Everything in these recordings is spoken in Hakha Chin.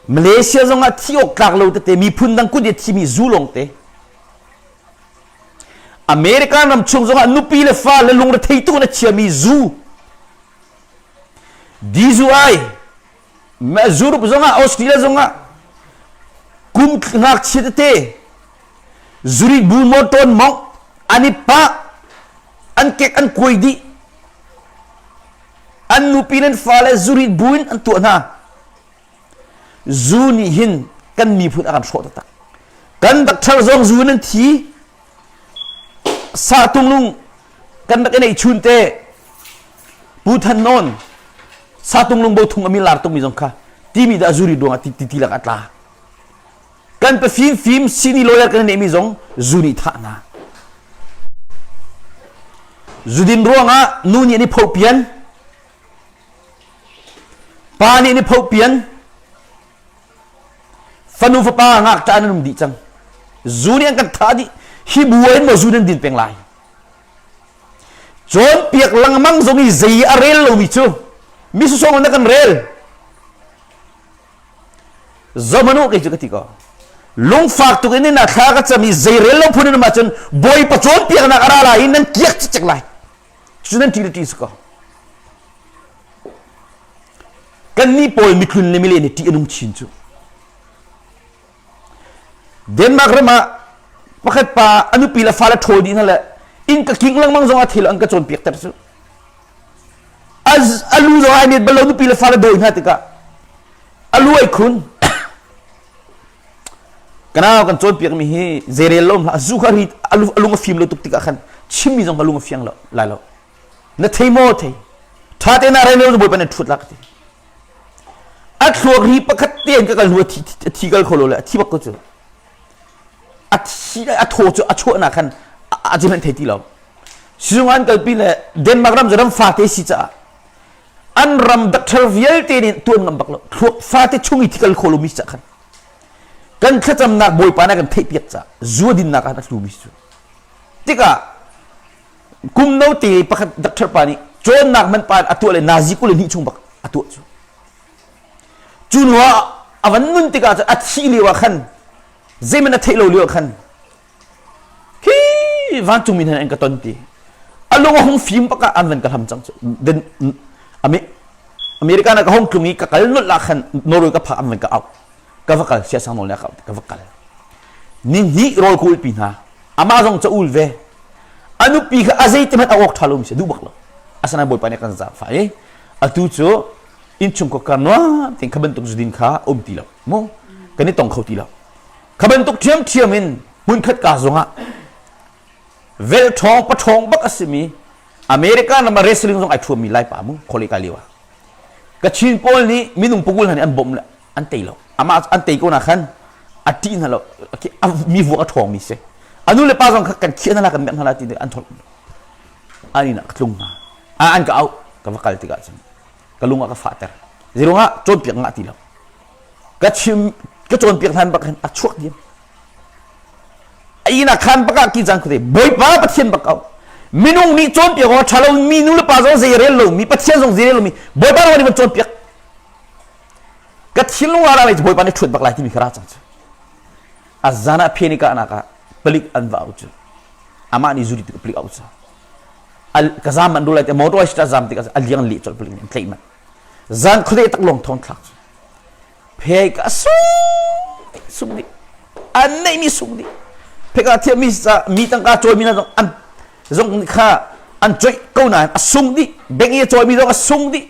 Malaysia zong ah thi awk tlak lo tete miphun dang kut i thimi zu lawng te. American ram chung zong ah nupi le fa le lungrethei tuk in a chiami zu. DUI Europe zong ah Australia zong ah kum ngakchia tete zuri bu motor mong an i pah an kek an kuai dih an nupi le an fale zuri bu in an tuah hna zu nih hin kan miphun a kan hrawh taktak kan doctor zong zu in an thi sa tunglung kan rak i neih chun te Pu Than Nawn satung lungbo thung ami lar tukmi zong kha timi dah zuri duang ah ti ti lak a tla kan pafim fim sini lawyer kan neihmi zong zu nih thah hna zudin ruangah nu nih an i pho pian pa nih an i pho pian fanu fapa ngakṭah an um dih cang zu nih an kan thah dih hi bu in maw zu nan din peng lai Cawnpiak lengmang zong i zei a rel lomi cu mi sawsawng na kan rel. Zomanu kei cu ka ti ko. Lungfak tuk in na thla ka cam i zei rel lo phun in um ahcun Bawipa cawnpiaknak a ra lai i nan kiak cikcek lai. Cu nan ṭi le ṭi si ko. Kannih pawl mitlun le milen i ṭih a nung chin cu. Denmark ram ah pakhat pa a nupi le fale ṭhawl dih hna le inn ka king lengmang zong ah thil an ka cawnpiak ter cu. A lu zong ai met bal lo nupi le fale dawi hna tikah a lu ai khun. Kanau kan cawnpiak mi hi zeirel lo hlah zu kha ri a lung a fim lo tuk tikah khan chimmi zong ka lung a fiang lo lai lo. Na thei maw thei? Ṭha te na rel lo bawipa na ṭhut la ka ti. A thluak ri pakhat te in ka kal hnu a thi, a thi kal kho lo le a thi bak ko cu. A thi a thaw cu a chuahnak khan a cu hmanh thei ti lo. Sizung an kalpi le Denmark ram cu ram fate si caah an ram doctor vialte nih tuan ngam bak lo. Thluak fate chung i thi kal kho lomi si cah khan kan thlacamnak Bawipa nih a kan theihpiak caah zua dinnak ah a tlumi si cu. Tikah kum note pakhat doctor pa nih cawnnak man pa a tuah le nazi 22 chung bak a tuah cu cu hnu ah a van nun tikah cun a thih lio ah khan zeihmanh a theih lo lio ah khan khi vancungmi hna an ka ton ti a lung a hung fim bak ah an van ka hlam cang cu den America na ka hong tlung i ka kal nolh ah khan Norway ka phak an van ka auh ka va kal siasang nawl ka va kal ni hnih rawl ka ulpi hna amah zong ca ul ve a nupi kha a zeiti hmanh a awk ṭha lomi si duh bak lo asinain bawipa nih kan zaangfah i atu cu innchung ka nuam tein kha bantuk zudin kha um ti lo mu kan i tong kho ti lo kha bantuk ṭhiamṭhiam in hmunkhat ka zongah vel ṭhawng paṭhawng bak a simi America ram ah wrestling zong ai ṭhuammi Laipa mu khawlei ka lio ah Kachin pawl nih minung pukul hna nih an bawmh le an tei lo amah an tei ko na khan a ṭih hna lo mi vuak a ṭhawngmi si a nu le pa zong kha kan khiah hna la kan merh hna la ti an thol an inn ah ka tlung hna an ka auh ka va kal tikah cun ka lung ah ka fahter zeirungah cawnpiak ngah ti lo ka chim ka cawnpiak hlan bak hin a chuak diam a inn ah khan bak ah ki cang khuate bawipa pathian bak au minung nih cawnpiak awk ṭha lo mi nu le pa zong zei rel lo mi pathian zong zei rel lo mi bawipa nih van cawnpiak ka thinlung ah ra bawipa nih ṭhuat bak lai timi kha ra cang cu a zan ah phe ni kahnak ah palik an va au cu amah nih zuri palik au cu ka zam man rulai te motor ai zam tik a liang leh colh palik nih an tlaih man zan khuade tak lawng thong thlak cu phe ka sung sung dih an neih mi sung dih phe ka thiam mi mi tangka cawi mi na zong an zong kha an coih ko nain a sung dih bank i a cawi mi zong a sung dih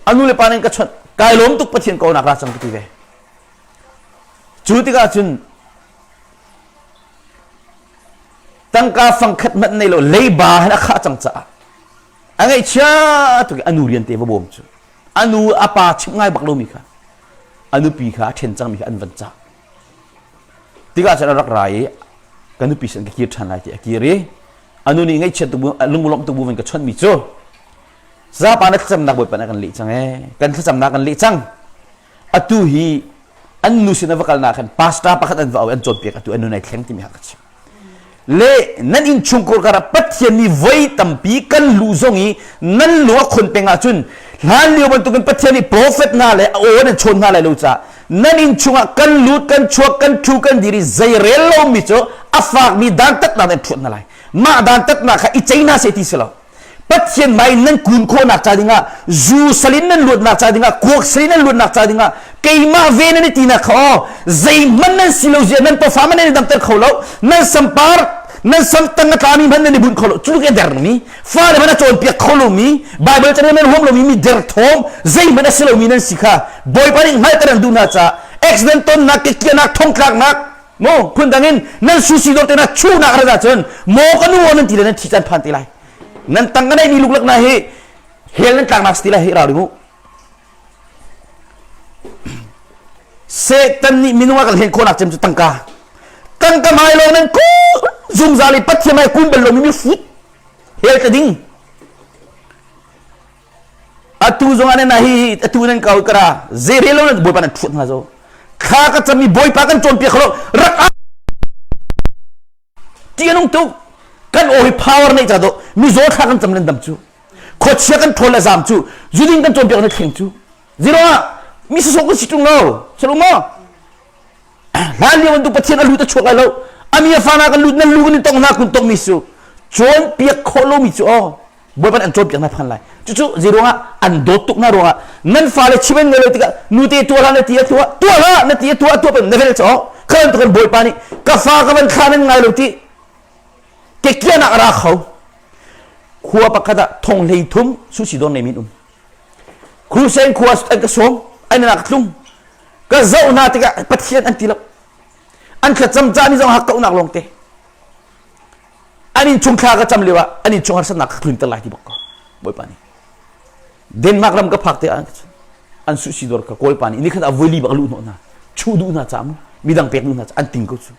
a nu le pa nih ka chawnh kai lawm tuk Pathian ko nak ra cang ka ti ve cu tikah cun tangka fangkhat hmanh nei lo leiba han a khah cang caah a ngaihchia tuk i a nu rian te va bawm cu a nu a pa chimh ngai bak lomi kha a nupi kha a ṭhen cangmi kha an van cah tikah cun a rak ra i ka nupi sin ka kir ṭhan lai ti a kir i a nu nih ngaihchiat tuk bu lungulawmh tuk bu van ka chawnhmi cu Zapa na thlacamnak Bawipa nih a kan leh cang ee. Kan thlacamnak kan leh cang. Atu hi an nu sin a va kalnak khan pastor pakhat an va au an cawnpiak atu an nun ai thleng timi ha ka chim. Le nan innchungkhar kar ah Pathian nih voi tampi kan lu zong i nan lung a khon peng ahcun hlan lio bantukin Pathian nih prophet hna le a aw nan chawn hna lai lo caah Nan inn chungah kan lut, kan chuak, kan ṭhu, kan dir i zeirel lomi cu a fakmi dantatnak nan ṭhuat hna lai. Mah dantatnak kha i cei hna seh ti si lo. Pathian hmai nan kun khawhnak ca dingah zu salin nan luatnak ca dingah kuak salin nan luatnak ca dingah keimah ve nan i tinak kha aw zeihmanh nan si lo zia nan pawfa man nan i damter kho lo nan sampar nan samtang a tlami hmanh nan i bunh kho lo cu ke dermi fale hmanh a cawnpiak kho lomi Bible can nan huam lomi mi derthawm zeihmanh a si lomi nan si kha Bawipa nih hngalhter an duh hna caah accident tonnak kekiahnak thongtlaknak Mu phundang in nan susi dor te na chunak ra cun maw ka nu nan ti le nan thi caan phan te lai. Nan tang ka nei mi luklak na hi hell nan tlak nak ti lai hi rau ding u. Satan nih minung a kan hlen khawhnak cem cu tangka. Tangka hmai lawng nan ku zungzal i Pathian hmai kun bal lomi mi hrut hell tla ding. Atu zong ah nan hi atu nan kau kara zei lo nan bawipa nan ṭhuat hna zo. Thla ka cam i bawipa kan cawnpiak lo rak a ti anung tuk kan aw hi power nei ca do mizaw thla kan cam nan dam cu khuachia kan ṭhawl le zam cu zuding kan cawnpiak na thleng cu zero ah mi sasawh kan si ṭung lo salo maw hlan lio bantuk pathian a lut a chuak lai lo ami a fa na kan lut nan lu kan in tong hna kun tong mi su cawnpiak khawh lomi cu aw Bawipa nih an cawnpiak hna phan lai. Cucu zei ruangah an dawt tuk hna ruangah nan fale chim an ngei lo tikah nute tuah hlah na ti a tuah tuah hlah na ti a tuah tuah peng na vel caw kha bantuk in Bawipa nih ka fa ka van thla nan ngai lo ti kekianak a ra kho khua pakhat ah thong hlei thum susi don nei min um Crusade khua an ka sawm an ka tlung ka zoh hna tikah Pathian an ti lo an thlacam caan ni zong hak kaunak lawng te An innchung thla ka cam lio ah an innchung harsatnak ka tlunter lai ti bak ko Bawipa nih. Denmark ram ka phak te ah an suhsi dawr ka Kawlpa nih nikhat ah voili bak luh hnawh hna chuh duh hna ca mu midang pek duh hna ca an ting ko cu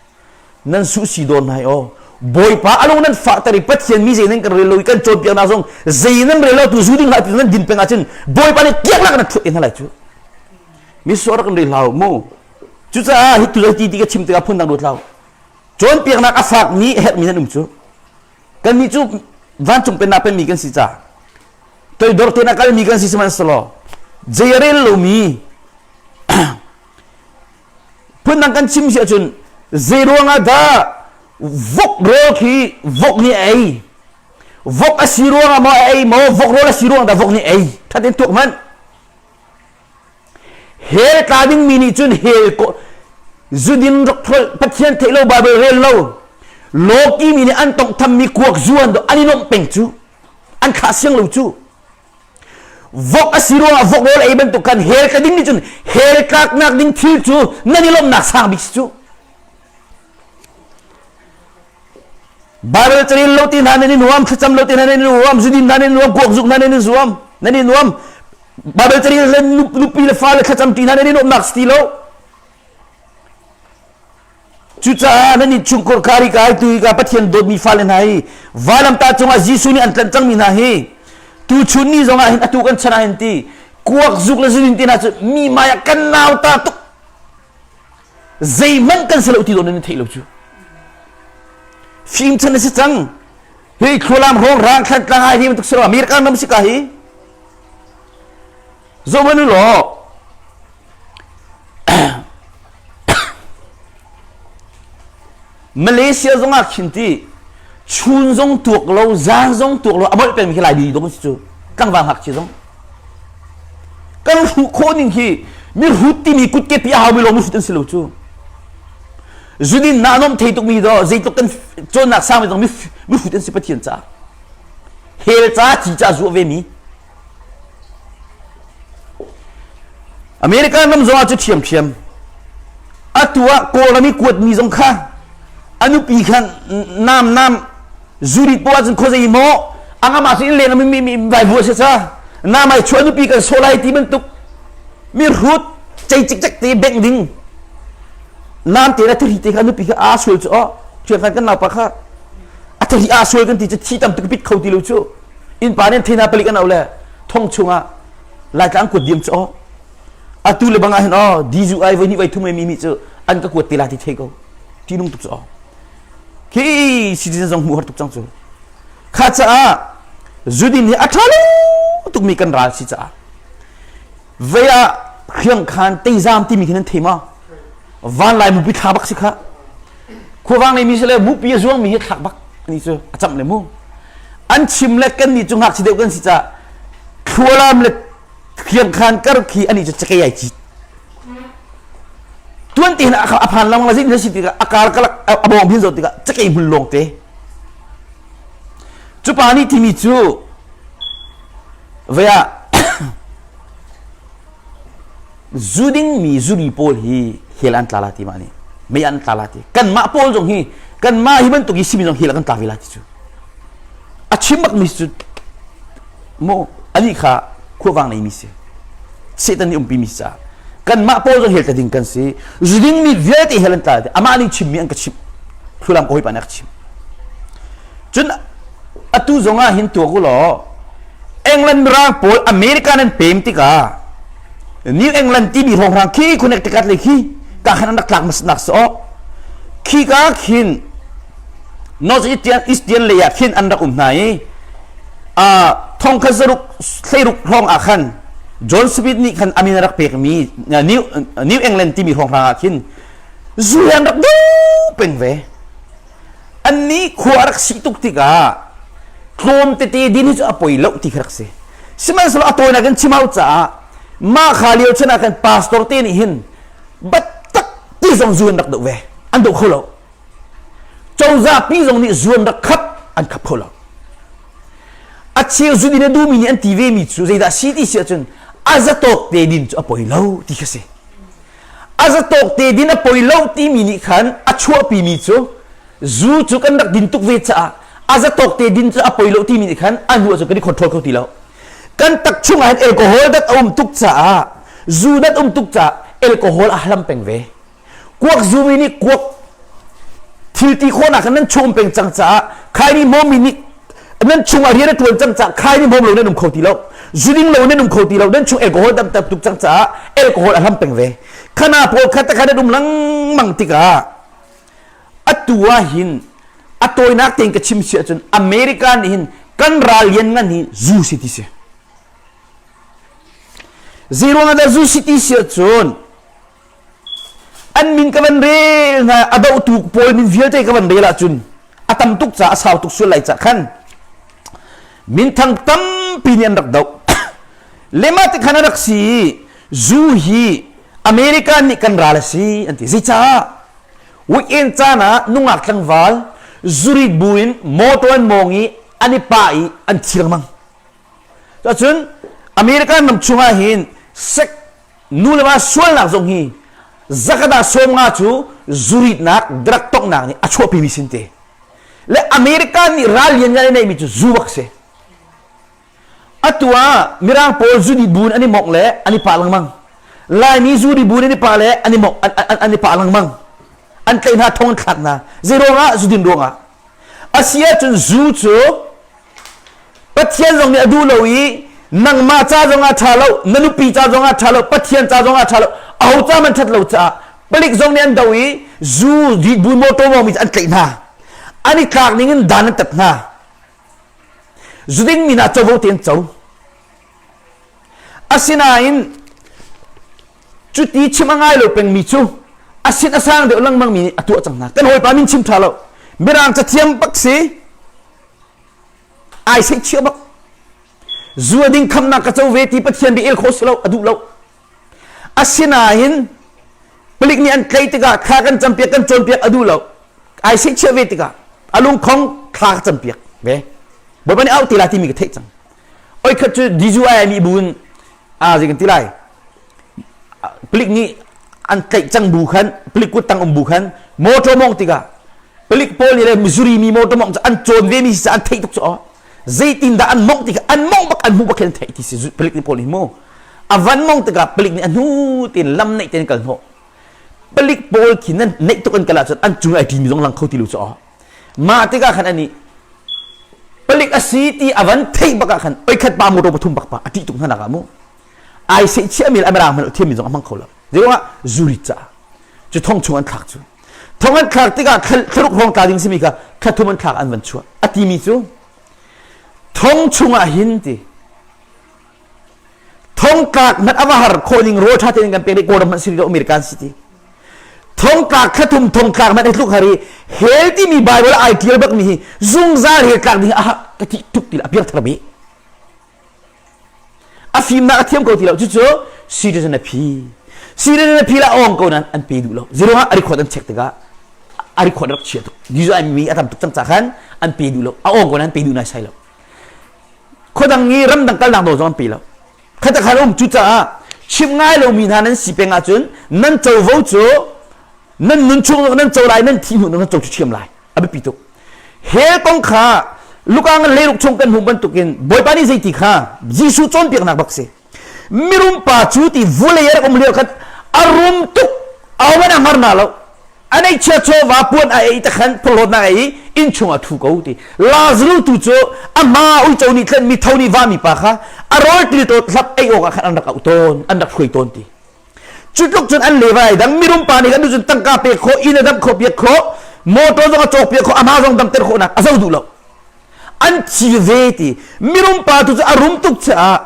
nan suhsi dawr hna hi aw Bawipa alung nan fahter i Pathian mi zei nan kan rel lo i kan cawnpiak hna zong zei nan rel lo tu zu ding hlah ti nan din peng ahcun Bawipa nih kiak lak nan thut te hna lai cu misual rak kan rel hlah mu cucaah hi tu ti ti ka chim tikah phun dang ruat hlah Cawnpiaknak a fakmi a herhmi nan um cu. Kannih cu vancung pennak penmi kan si caah toidor tein a kalmi kan si sihmanhsehlaw zei a rel lomi phundang kan chim si ahcun zei ruangah dah vok rawl khi vok nih a ei vok a si ruangah maw a ei maw vok rawl a si ruangah dah vok nih a ei ṭhat in tuak hmanh Hell tla dingmi nih cun hell ko zudin rak Pathian theih lo Bible rel lo lawki mi nih an tonghthammi kuak zu an an i nuamh peng cu an thlah siang lo cu vok a si ruangah vok rawl ei bantuk khan hell tla ding nih cun hell tlaknak ding thil cu nan i lawmhnak sang bik si cu Bible carel lo ti hna nan i nuam, thlacam lo ti hna nan i nuam, zudin hna nan i nuam, kuak zuk hna nan i zuam, nan i nuam. Bible carel le nupi le fale thlacam ti hna nan i nuamnak si ti lo. Cucaah nan i chungkhur kari kai tu ka Pathian dawtmi fale hna hi vailamtah cungah Jesuh nih an tlanh cangmi hna hi tuchun ni zongah hin atu kan chan ah hin ti kuak zuk le zudin ti hna cu mi maya kan nauta tuk zeihmanh kan si lo ti dawn nan theih lo cu fim chan a si cang hi thlualam hrawng rang thlan tlang ai hi bantuk si lo American ram si ka hi zohmanh u law Malaysia zong ah khin ti chun zong tuak lo zan zong tuak lo a molh peng khi lai bi dong si cu tlangval ngakchia zong kan hruh khawh ning hi mi hrut timi kutke pi a hau mi lawng mi hrut an si lo cu zudin na nom thei tuk mi do zeitluk kan cawnnak sang mi zong mi hrut an si pathian ca hel ca ci ca zuah ve mi American ram zong ah cu thiam thiam atu ah kawlram i kuat mi zong kha a nupi khan nam nam zurit poah cun khuazei maw a ngam ah cun inn leng mi mi vaivu a si ca nam ai chuah nupi kan sawh lai ti bantuk mi hrut cei cikcek te bengh ding nam te le thari te kha nupi kha aa sual cu oh thiang khan kan naupa kha a thari aa sual kan ti cu thi tam tuk pit kho ti lo cu innpa nih thena palik an au le thong chungah laitlang kuat diam cu oh atu le bang ah hin oh dizu ai voi hnih voi thum mi mi cu an ka kuat te la ti thei ko ti nung tuk cu oh khi citizen zong hmuh har tuk cang cu kha caah zudin hi a ṭha lo tukmi kan ral si caah vei ah. Hriangkhan Teizam timi khi nan thei maw? Vanlai mupi thla bak si kha. Khuavang nei mi si le mupi a zuang mi hi thlak bak ani cu a camh le mu. An chim le kan nih cu ngakchia deuh kan si ca thlualam le hriangkhan kar khi ani cu cakei ai cit. Tuan te hin a phan lamang la zin si tikah a kar kalak a bawng hin zo tikah cakei hmun lawng te. Cu pa nih timi cu vei ah zu dingmi zuri pawl hi hell an tla la ti mah nih mei an tla la ti kanmah pawl zong hi kanmah hi bantuk hi simi zong hell kan tla ve la ti cu a chim bak mi cu mu ani kha khuavang nei mi si Satan nih umpi mi si caah kanmah pawl zong hell tla ding kan si zu dingmi vialte hell an tla ti amah nih chimmi an ka chimh thlulam ka hawipa nih a ka chimh cun atu zong ah hin tuak u law England mirang pawl America nan pem tikah New England timi hrawnghrang khi Connecticut le khi ka khan an rak tlak hmasatnak si awk khi ka khin North Eastern Eastern lei ah khin an rak um hna i thong khat zaruk thleiruk hrawng ah khan John Smith nih khan amin a rak pekmi New New England timi hrawnghrang ah khin zu an rak duh peng ve Annih khua a rak sih tuk tikah tlawm tete din hi cu a poi lo ti kha rak si. Sihmanhsehlaw a tawinak in chim hau caah mah kha lio chan ah khan pastor te nih hin biatak ti zong zu an rak doh ve. An doh kho lo. Cozah pi zong nih zu an rak khap, an khap kho lo. A cheu zu din a duhmi nih an ti ve mi cu zeidah si ti si ahcun a zatawk te din cu a poi lo ti kha si. A zatawk te din a poi lo timi nih khan a chuahpimi cu zu cu kan rak din tuk ve caah a zatawk te din cu a poi lo timi nih khan a hnu ah cun kan i control kho ti lo. Kan tak chung ah hin alcohol dat a um tuk caah zu dat um tuk caah alcohol a hlam peng ve. Kuak zumi nih kuak thil ti khawhnak nan chung peng cang caah khaini hmawmi nih nan chung ah rian a ṭuan cang caah khaini hmawm lo nan um kho ti lo zuding lo nan um kho ti lo nan chung alcohol tam tam tuk cang caah alcohol a hlam peng ve khana pawl kha takha nan um lengmang tikah atu ah hin a tawinak tein ka chim si ahcun America nih hin kan ral lian ngan hi zu si ti si zeiruang ah dah zu si ti si ahcun An min ka van rel hna a dohtu pawl min vialte ka van rel ahcun a tam tuk caah a sau tuk sual lai cah khan minthang tampi nih an rak doh. Lema ti khan a rak si i zu hi American nih kan ral a si an ti. Zeicah? Weekend caan ah nungak tlangval zurit bu in motor an mawng i an i pah i an thi lengmang. Cun American ram chungah hin sek nu le va sualnak zong hi zakada 50 cu zuritnak drug toknak nih a chuahpimi sin te le America nih ral lian ngan neimi cu zu bak si atu ah mirang pawl zu di bun an i mok le an i pah lengmang laimi zu di bun an i pah le an i mok an i pah lengmang an tlaih hna thong an thlak hna zei ruangah zu din ruangah asi ahcun zu cu Pathian zong nih a duh lo i nangmah ca zong ah ṭha lo, na nupi ca zong ah ṭha lo, Pathian ca zong ah ṭha lo, aho ca man ṭhat lo caah palik zong nih an do i zu bu motor mawmi an tlaih hna. An i tlak ning in dan an tat hna. Zuding mi hna covo te an co. Asinain cuti chim a ngai lo pengmi cu a sin a sang deuh lengmang mi nih a tuah cang hna. Kan hawipa min chim ṭha lo. Mirang cathiam bak si. Ai seihchiah bak. Zu a ding khamnak ka co ve ti Pathian bia el kho si lo, a duh lo. Asinain palik nih an tlaih tikah thla kan campiak kan cawnpiak a duh lo. Ai seihchiah ve tikah a lungkhong thla ka campiak ve. Bawipa nih auh te la timi ka theih cang. Oi khat cu DUI ai mi bu in a zei kan ti lai. Palik nih an tlaih cang bu khan palik kut tang um bu khan motor mong tikah palik pawl nih le Missouri mi motor mong cu an cawn ve mi si an theih tuk cu zeitin dah an mong tikah an mong bak an hmuh bak khin an theih ti si palik nih pawl nih mu a van mong tikah palik nih a hnu tein lam neih tein kal hnawh palik pawl khi nan neih tuk an kal ahcun an cung ai ṭimi zong lang kho ti lo cu mah tikah khan ani palik a si ti a van theih bak ah khan oi khat pa motor pathum bak pa a ṭih tuk hna nak ah mu ai sehchiah mi le a mirang hmanh thiammi zong a hmang kho lo zeiruangah zuri caah cu thong chung an thlak cu thong an thlak tikah thlaruk hrawng tla ding simi kha thla thum an thlak an van chuah a timi cu thong chungah hin ti. Thongtlak hmanh a va har khawh ning rawl ṭha tein kan pek rih Kawlram hmanh si rih lo American City. Thongtlak thlathum thongtlak hmanh hi tluk har i hell timi Bible ai ṭial bakmi hi zungzal hell tlak ding ah ka ti tuk ti a piangthar bik. A fimnak a thiam ko ti lo cucu citizen a phi. Citizen a phi la awng ko nan an pe duh lo. Zeruangah a record an check tikah a record rak chia tuk. User mi a tam tuk cang ca khan an pe duh lo. A awng ko nan pe duh nai sai lo. Khuadang i ramdang kalnak nawl zong an pe lo. Khata khan um cucaah chimh ngai lomi hna nan si peng ahcun nan covo cu nan nun chung nan co lai nan thi hnu nan co ṭhiam lai a biapi tuk hell kong kha Luka ngan leiruk chung kan hmuh bantukin Bawipa nih zeiti kha Jesuh cawnpiaknak bak si mirum pa cu ti vulei a rak um lio khan a rum tuk ahohmanh a hngar na lo a neihchia chawva puan a ei takhan phorhlawtnak a ei inn chung ah thu ko ti Lazarus tu cu a hma uico nih tlen mi tho nih vami pa kha a rawl til tawt hlap ei awk ah khan an rak auh tawn an rak hruai tawn ti cu tluk cun an le vai dang mirum pa nih kan cun tangka pek khawh inn a damh khawh piak khawh motor zong a cawk piak khawh a hma zong damter khawh nak a zo duh lo an thi ve ti mirum pa tu cu a rum tuk caah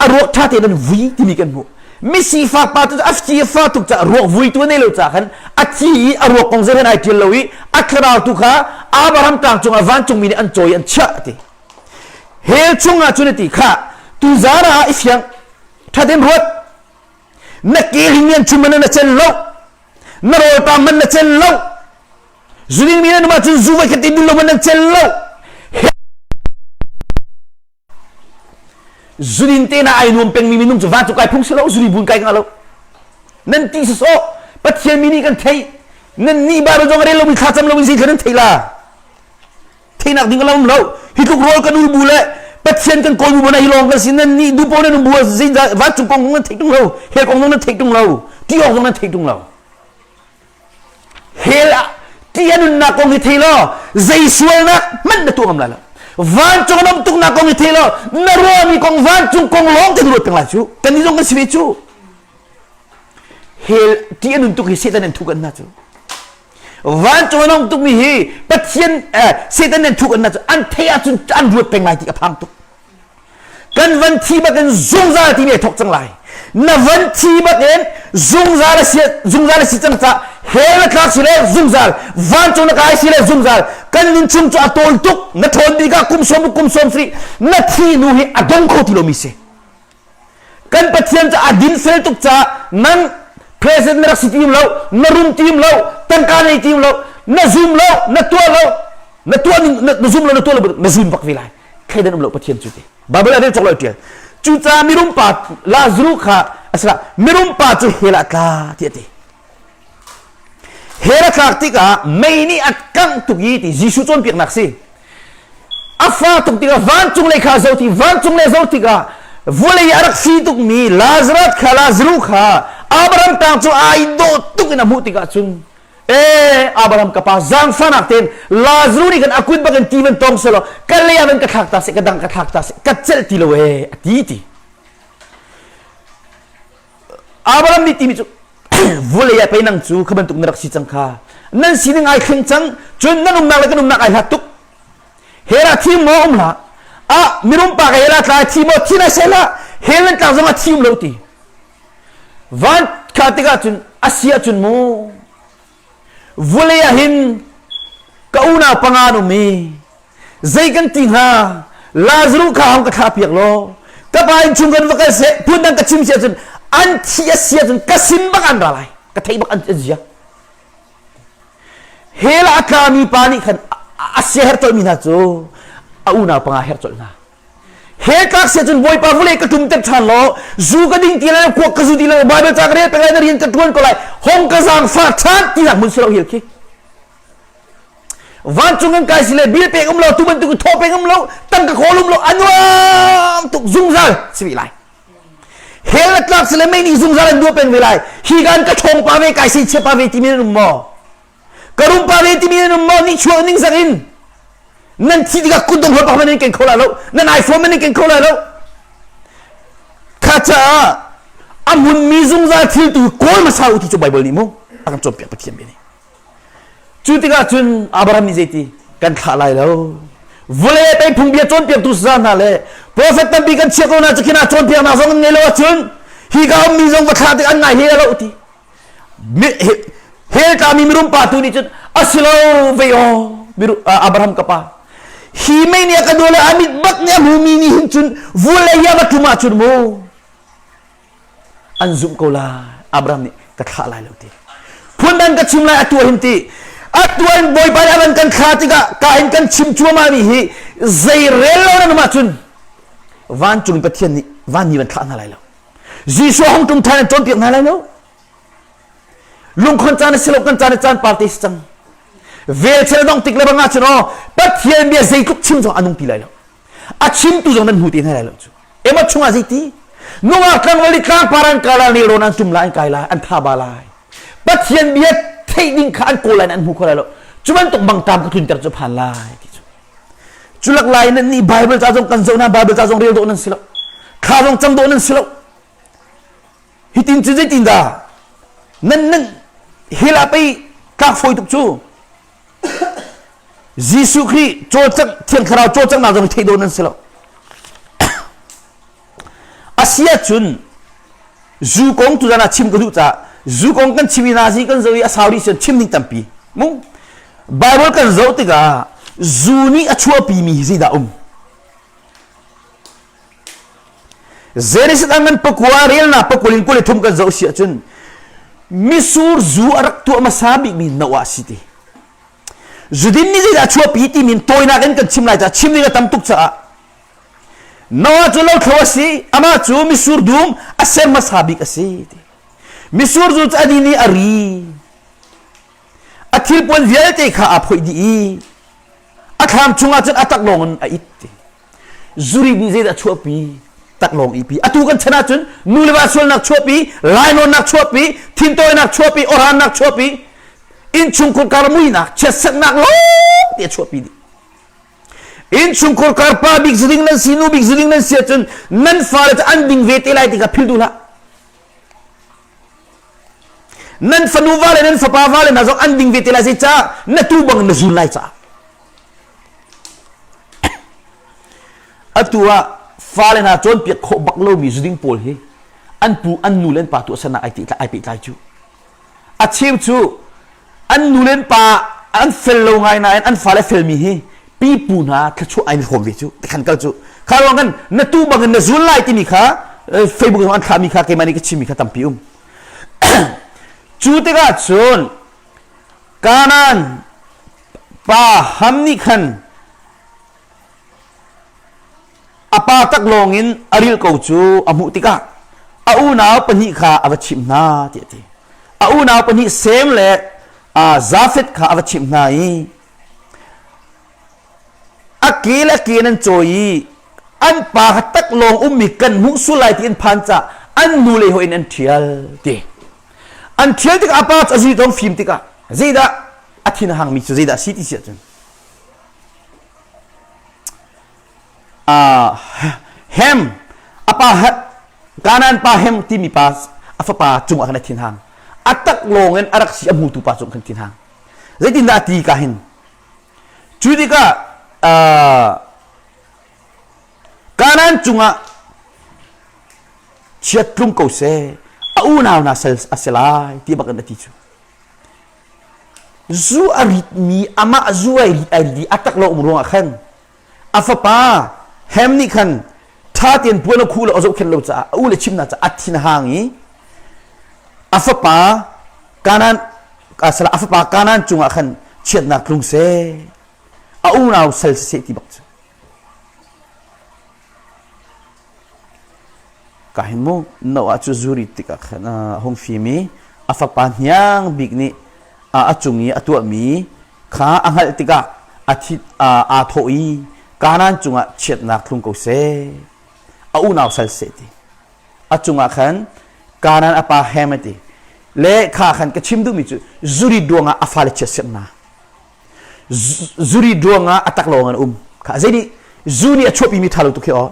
a ruak ṭha tein an vui timi kan hmuh misifak pa tu cu a thi a fa tuk caah ruak vui tu a nei lo caah khan a thi i a ruak kong zeihmanh ai ṭial lo i a thlarau tu kha Abraham tlang cungah vancungmi nih an cawi an chiah ti hell chungah cun a ti kha tuzaan ah i fiang ṭha tein ruat na ke hling an chum man na cel lo na rawltam man na cel lo Zuning mi nan um ahcun zu voi khat in din lo man nan cel lo. Zunin te na ai nuam pengmi minung cu vancung kai phung si lo zuni bun kai nga lo. Nan ti sawsawh Pathian mi nih kan theih. Nan nih Bible zong a rel lomi thlacam loin zei nan theih la. Theihnak ding a lo um lo. Hi tluk rawl kan ul bu le Pathian kan kawl bu mana hi lawng kan si nan nih dupo nan um bu zei vancung kong nan theih tung lo. Hell kong zong nan theih tung lo. Ti awk zong nan theih tung lo. Hell ah ti a nunnak kong hi thei law zei sualnak hmanh na tuah ngam lai lo. Vancung an um tuknak kong hi thei law na ruahmi kong vancung kong lawng te na ruat peng lai cu. Kannih zong kan si ve cu. Hell ti a nun tuk hi Satan an thuh kan hna cu. Vancung an um tukmi hi Pathian eh, Satan an thuh kan hna cu an theih ahcun an ruat peng lai ti a phang tuk. Kan van thi bakin zungzal timi ai thawk cang lai. Na van thi bakin zungzal a si zungzal a si cang ca hell na tlak si le zungzal vancung na kai si le zungzal kan nun chung cu a tawl tuk na ṭhawn bik ah kum sawm kum sawm sarih na thi nu hi a dong kho ti lomi si. Kan Pathian cu a dinfel tuk caah nang president na rak si tim lo na rum tim lo tangka nei tim lo na zum lo na tuah lo na tuah na zum lo na tuah lo na zun bak ve lai thleidan um lo Pathian cu ti Bible ah rel cawk lo tial cucaah mirum pa Lazarus kha asila mirum pa cu hell ah tla ti a ti hell a tlak tikah mei nih a kangh tuk i ti Jesuh cawnpiaknak si a fa tuk tikah vancung lei kha zo ti vancung lei zo tikah vawlei a rak si tukmi Lazarus kha Lazarus kha Abraham tang cu ai dawh tuk in a hmuh tikah cun Ee Abraham ka pa zaangfahnak tein Lazarus nih khan a kut bak in ti van tong selaw ka lei ah van ka thlak ta seh ka dang ka thlak ta seh ka celh ti lo ee a ti ti Abraham nih timi cu vulei ah pei nang cu kha bantuk na rak si cang kha nan sining ai thleng cang cun nan umnak le kan umnak ai hlat tuk hell ah thi maw um hlah ah mirum pa ka hell ah tla thi maw thi na seh hlah hell nan tlak zong ah thi um lo ti Van kha tikah cun a si ahcun mu vulei ah hin ka unau panga an um i zei kan ti hnga Lazarus kha hong ka thlah piak law ka pa inn chung kan va kal seh phundang ka chim si ahcun an thi a si ahcun ka sin bak an ra lai ka theih bak an zia hell ah a tlami pa nih khan a sia her colhmi hna cu a unau panga her colh hna He tlak sia cun Bawipa vulei ka tlumter ṭhan law zu ka ding ti lai lo kuak ka zu ti lai lo Bible ca ka rel peng lai na rian ka ṭuan ko lai hong ka zaangfah ṭhan tinak hmun si lo hil khi vancung kan kai si le bil pek um lo tu bantuk in thaw pek um lo tangka khawl um lo a nuam tuk zungzal si ve lai hell na tlak si le mei nih zungzal an duah peng ve lai hi kan ka ṭhawng pa ve kai sei chia pa ve timi nan um maw ka rum pa ve timi nan um maw nih chuak ning zak in Nan thi tikah kutdong hol bak nan ken kho lai lo. Nan iPhone nan ken kho lai lo. Kha caah a hmunmi zungzal thil tu kawl hmasa u ti cu Bible nih mu a kan cawnpiak Pathian bia nih. Cu tikah cun Abraham nih zeiti kan thlah lai lo. Vawlei pei phungbia cawnpiaktu saza hna le Profet tampi kan chiah ko na cu khin ah cawnpiaknak zong an ngei lo ahcun hi ka ummi zong va thlah tik an ngai he lo ti. Hell tlami mirum pa tu nih cun asilo vei aw miru Abraham ka pa hi mei nih a ka duh le a mit bak nih a hmumi nih hin cun vulei hi a va tlum ahcun mu an zumh ko lai Abraham nih ka thlah lai lo ti phundang ka chim lai atu hin ti atu in bawipa nih a kan thlah tikah ka in kan chim cuahmah mi hi zei rel lo nan um ahcun vancung Pathian nih van ni van thlah hna lai lo Jesuh hong tum than an cawnpiak hna lai lo lungkhon caan a si lo kan caan caan parte si cang vel chel dong tik le bang ahcun aw Pathian bia zeitluk chim zong a nung ti lai lo a chimtu zong nan hmu te hna lai lo cu ema chungah zeiti nungak tlangval i tlangpar an kai lai nelrawn an tum lai an kai lai an tha ba lai pathian bia theih ding kha an kawl lai an hmu kho lai lo cu bantuk mangtam ka tlunter cu phan lai ti cu cu lak lai nan nih bible ca zong kan zoh na bible ca zong rel dawh nan si lo thla zong cam dawh nan si lo hitin cu zeitin dah nan nan hila pei tlak fawi tuk cu Jesuh Khrih cawlcangh Thiang Thlarau cawlcanghnak zong theih dawh nan si lo. A si ahcun zu kong tuzan ah chim ka duh caah zu kong kan chim i nazi kan zoh i a sau rih cun chim ding tampi. Mu Bible kan zoh tikah zu nih a chuahpi mi hi zeidah um? Genesis ah ngan pakua relnak pakul in 23 kan zoh si ahcun misur zu a rak tuah hmasa bikmi Noah si ti. Zudin nih zeidah a chuahpi timi in tawinak in kan chim lai caah chim ding a tam tuk caah Noah cu lothlo a si amah cu misur dum a ser hmasa bik a si ti. Misur zu cu a din i a ri. A thilpuan vialte kha aa phoih dih i a thlam chungah cun a taklawng in a it ti. Zuri nih zeidah chuahpi taklawng ipi atu kan chan ahcun nu le va sualnak chuahpi lainawnnak chuahpi thintawinak chuahpi awhrannak chuahpi innchungkhur kar muinak chiatserhnak lawng te a chuahpi dih innchungkhur kar pa bik zuding nan si nu bik zuding nan si ahcun nan fale cu an ding ve te lai ti kha phil duh hlah nan fanu va le nan fapa va le hna zong an ding ve te lai zeicah na tu bang na zun lai caah Atu ah fale hna cawnpiak khawh bak lomi zuding pawl hi an pu an nu le an pa tuahsernak ai ai pehtlai cu. A cheu cu an nu le an pa an fel lo ngai nain an fale felmi hi pipu hna thluachuah ai hrawm ve cu tikhan kal cu kha ruang kan na tu bangin na zul lai timi kha Facebook an thlahmi kha keimah nih ka chimmi kha tampi um cu tikah cun Kanaan Pa Ham nih khan a pa taklawng in a rilh ko cu a hmuh tikah a unau pahnih kha a va chimh hna tiah a ti. A unau pahnih Sem le Jafeth kha a va chimh hna i a ke le a ke in an cawi i an pa kha taklawng ummi kan hmuh sual lai ti an phan caah an nu le hawi in an ṭhial ti. An ṭhial tikah a pa cu a zitawng fim tikah zeidah a thin a hangmi cu zeidah a si ti si ahcun Hem a pa Kanaan pa Hem timi pa a fapa cungah khan a thin hang a tak lawng in a rak si a hmutu pa cung khan thin hang zeitindah a ti ka hin cu tikah Kanaan cungah chiat tlung ko seh a unau hna sal a si lai ti bak in a ti cu Zu a ritmi amah zu ai rit ai rit i a tak lo um ruangah khan a fapa Hem nih khan ṭha tein puan a khuh lo a zohkhenh lo caah a u le chimnak caah a thin a hang i a fapa Kanaan a fapa Kanaan cungah khan chiatnak tlung seh a unau sal siseh ti bak cu Ka hin mu Noah cu zuri tikah khan a hung fim i a fapa hniang bik nih a cung i a tuahmi kha a hngalh tikah a thi aa thawh i Kanaan cungah chiatnak tlung ko seh a unau sal seh ti a cungah khan Kanaan a pa Ham a ti le kha khan ka chim duhmi cu zuri ruangah a fale chiatserh hna zuri ruangah a taklawng an um kha zei nih zu nih a chuahpimi ṭha lo tuk hi aw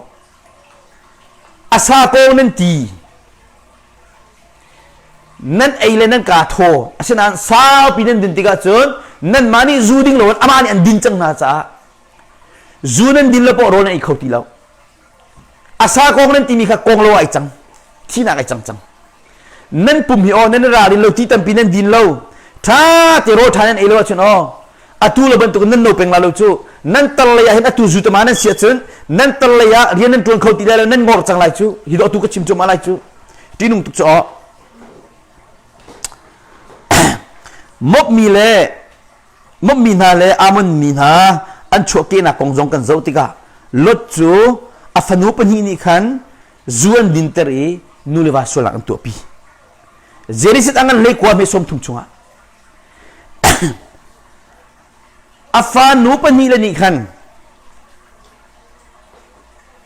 A sa ko nan ti. Nan ei le nan kaa thaw. Asinain saupi nan din tikah cun nanmah nih zu ding loin amah nih an din cang hna caah zu nan din lo poah rawl nan ei kho ti lo. A sa kong nan timi kha kong lo ai cang. Thinak ai cang cang. Nan pum hi aw nan ralin lo ti tampi nan din lo. Tha te rawl tha nan ei lo ahcun aw atu lo bantuk nan no peng la lo cu nan tar lei ah hin atu zu tama nan si ahcun nan tar lei ah rian nan tuan kho ti lai lo nan ngor cang lai cu hi do atu ka chim cuahmah lai cu tinung tuk cu aw mopmi le mopmi hna le Ammon mi hna an chuahkehnak kong zong kan zoh tikah Lot cu a fanu pahnih nih khan zu an dinter i nu le va sualnak an tuahpi. Genesis a ngan hleikua hme 30 chungah a fa nu pahnih le nih khan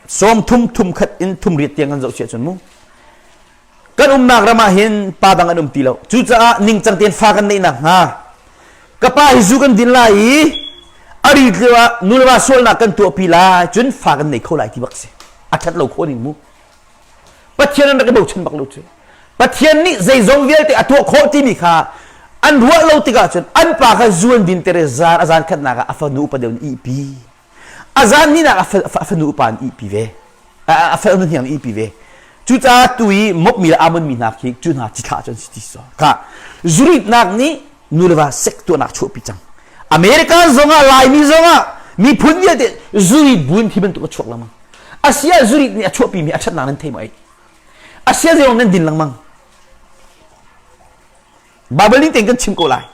30 thum khat in thum riat tiang kan zoh siah cun mu Kan umnak ram ah hin pa dang an um ti lo. Cucaah ningcang tein fa kan neih nakhnga ka pa hi zu kan din lai i a rit lio ah nu le va sualnak kan tuahpi lai cun fa kan nei kho lai ti bak si. A ṭhat lo khawh ning mu. Pathian an rak i bochan bak lo cu. Pathian nih zeizong vialte a tuah khawh timi kha an ruah lo tikah cun an pa kha zu an din ter i zan a zan khatnak ah a fanu upa deuh nih ihpi. A zan hnihnak a fanu upa nih ihpi ve. A fanu hniang nih ihpi ve. Cucaah tu i mopmi le amonmi hna khi cu hna cithlah cu an si ti so. Kha zuritnak nih nu le va sek tuahnak chuahpi cang. America zongah Laimi zongah miphun vialte zurit buin hi bantuk a chuak lengmang. Asia zurit nih a chuahpi mi a ṭhatnak nan thei maw ei? Asia zeilong nan din lengmang. Bible ning tein kan chim ko lai.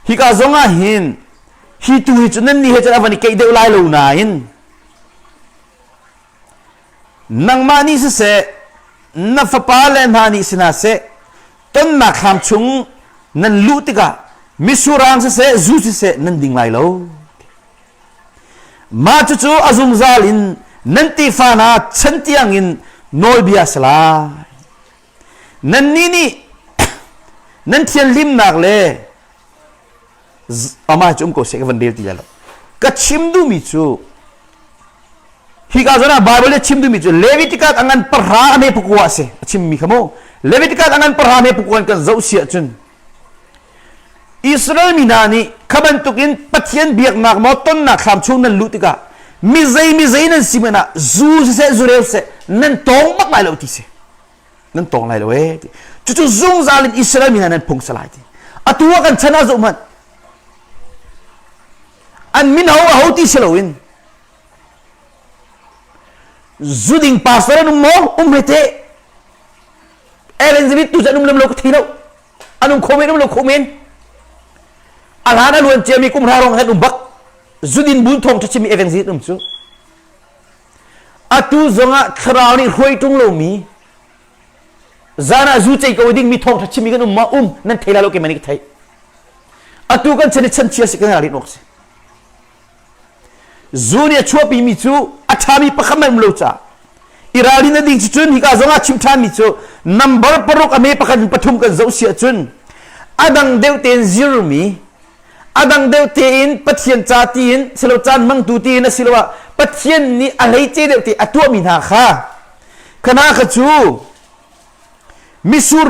Hika zong ah hin hi tu hi cu nan nih he cun a van i keih deuh lai lo nain nangmah nih siseh na fapa le hna nih si hna seh tonnak thlam chung nan luh tikah misurang siseh zu siseh nan ding lai lo. Mah cucu a zungzal in nan tefa hna chan tiangin nawlbia si lai. Nannih nih nan thianhlimnak le amah cu um ko seh ka van rel ti lai lo. Ka chim duhmi cu hika zawn ah Bible nih a chim duhmi cu Leviticus a ngan pahra a me pakua a si a chimmi kha mu Leviticus a ngan pahra me pakua in kan zoh si ahcun Israel mi hna nih kha bantukin Pathian biaknak maw tonnak thlam chung nan luh tikah mi zei mi zei nan si hmanh ah zu siseh zureu siseh nan tawng bak lai lo ti si nan tawng lai lo ee ti cucu zungzal in Israel mi hna nan phung salai ti atu ah kan chan ah zoh hmanh an min ho a ho ti si loin zu ding pastor an um maw um he te Evangelist tu an um lem lo ka thei lo an um kho men um lo kho men a hlan a luan ciami kum hra rong han um bak zudin bun thong ṭha chimi evangelist um cu atu zongah thlarau nih hruai ṭung lomi zan ah zu cei ko ding mi thong ṭha chimi kan um ma um nan thei la lo ke mani ka thei atu kan chan i chan chia si kan rin awk si Zu nih a chuahpimi cu a ṭhami pakhat hmanh um lo caah i ralrin a ding cu cun hika zongah chim ṭhanmi cu number paruk a me pakhat in pathum kan zoh si ahcun a dang deuh tein zirmi a dang deuh tein Pathian ca tiin silo caan hmangtu tiin asiloah Pathian nih a hleice deuh te a tuahmi hna kha khana kha cu misur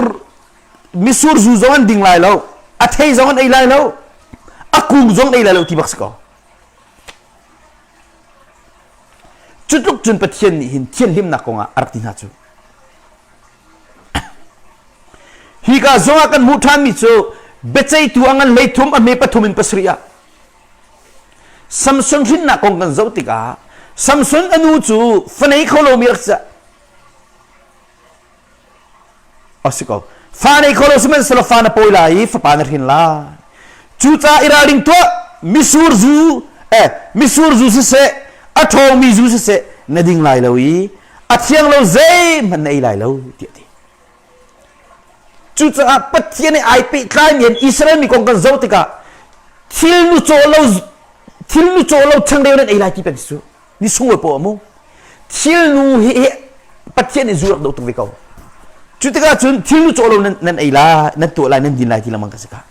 misur zu zong an ding lai lo a thei zong an ei lai lo a kung zong an ei lai lo ti bak si ko cu tluk cun Pathian nih hin thianhlimnak kongah a rak ti hna cu hika zongah kan hmuh ṭhanmi cu biaceihtu a ngan hleithum a hme pathum in pasarih ah Samson hrinnak kong kan zoh tikah Samson a nu cu fanei kho lomi rak si A si ko. Fa nei kho lo sihmanhsehlaw fa na pawi lai i fapa na hrin lai. Cucaah i ralring tuah. Misur zu eh misur zu siseh a ṭhawngmi zu siseh na ding lai lo i a thiang lo zeihmanh na ei lai lo tiah a ti. Cucaah Pathian he ai pehtlaimi an Israel mi kong kan zoh tikah thil nu caw lo thil nu caw lo changreu nan ei lai ti peng si cu. Ni sunglawi poah mu thilnu hi hi Pathian nih zu rak doh tuk ve ko cu tikah cun thilnu cawh lo nan, nan ei lai nan tuah lai nan din lai ti lengmang ka si ka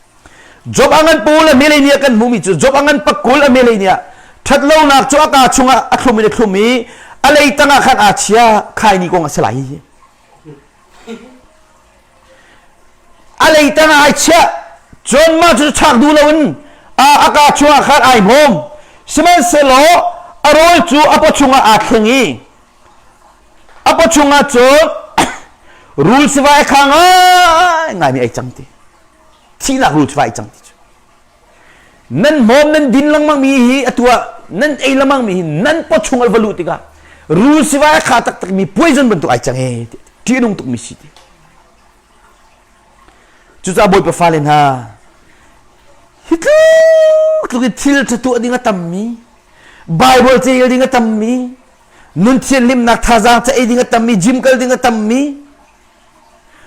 Job a ngan pawl a melei nih a kan hmuhmi cu Job a ngan pakul a melei nih ah ṭhatlonak cu a kaa chungah a thlum in a thlum i a lei tangah khan aa chia khaini kong a si lai hi a lei tangah ai chiah cun mah cu chak duh loin a, a kaa chungah khan ai hmawm. Sihmanhsehlaw a rawl cu a pawchung ah aa thleng i a pawchung ah cun rul sivai a kha ngaingaimi ai cang ti. Thihnak rul sivai ai cang ti cu. Nan hmawm nan din lengmang mi hi atu ah nan ei lengmang mi hi nan pawchung al va luh tikah rul sivai a kha taktak mi poison bantuk ai cang e ti nung tuk mi si ti. Cucaah Bawipa fale hna hi tluk tluk in thil ṭha tuah ding a tammi Bible cel ding a tammi nun thianhlimnak thazaang ca ei ding a tammi gym kal ding a tammi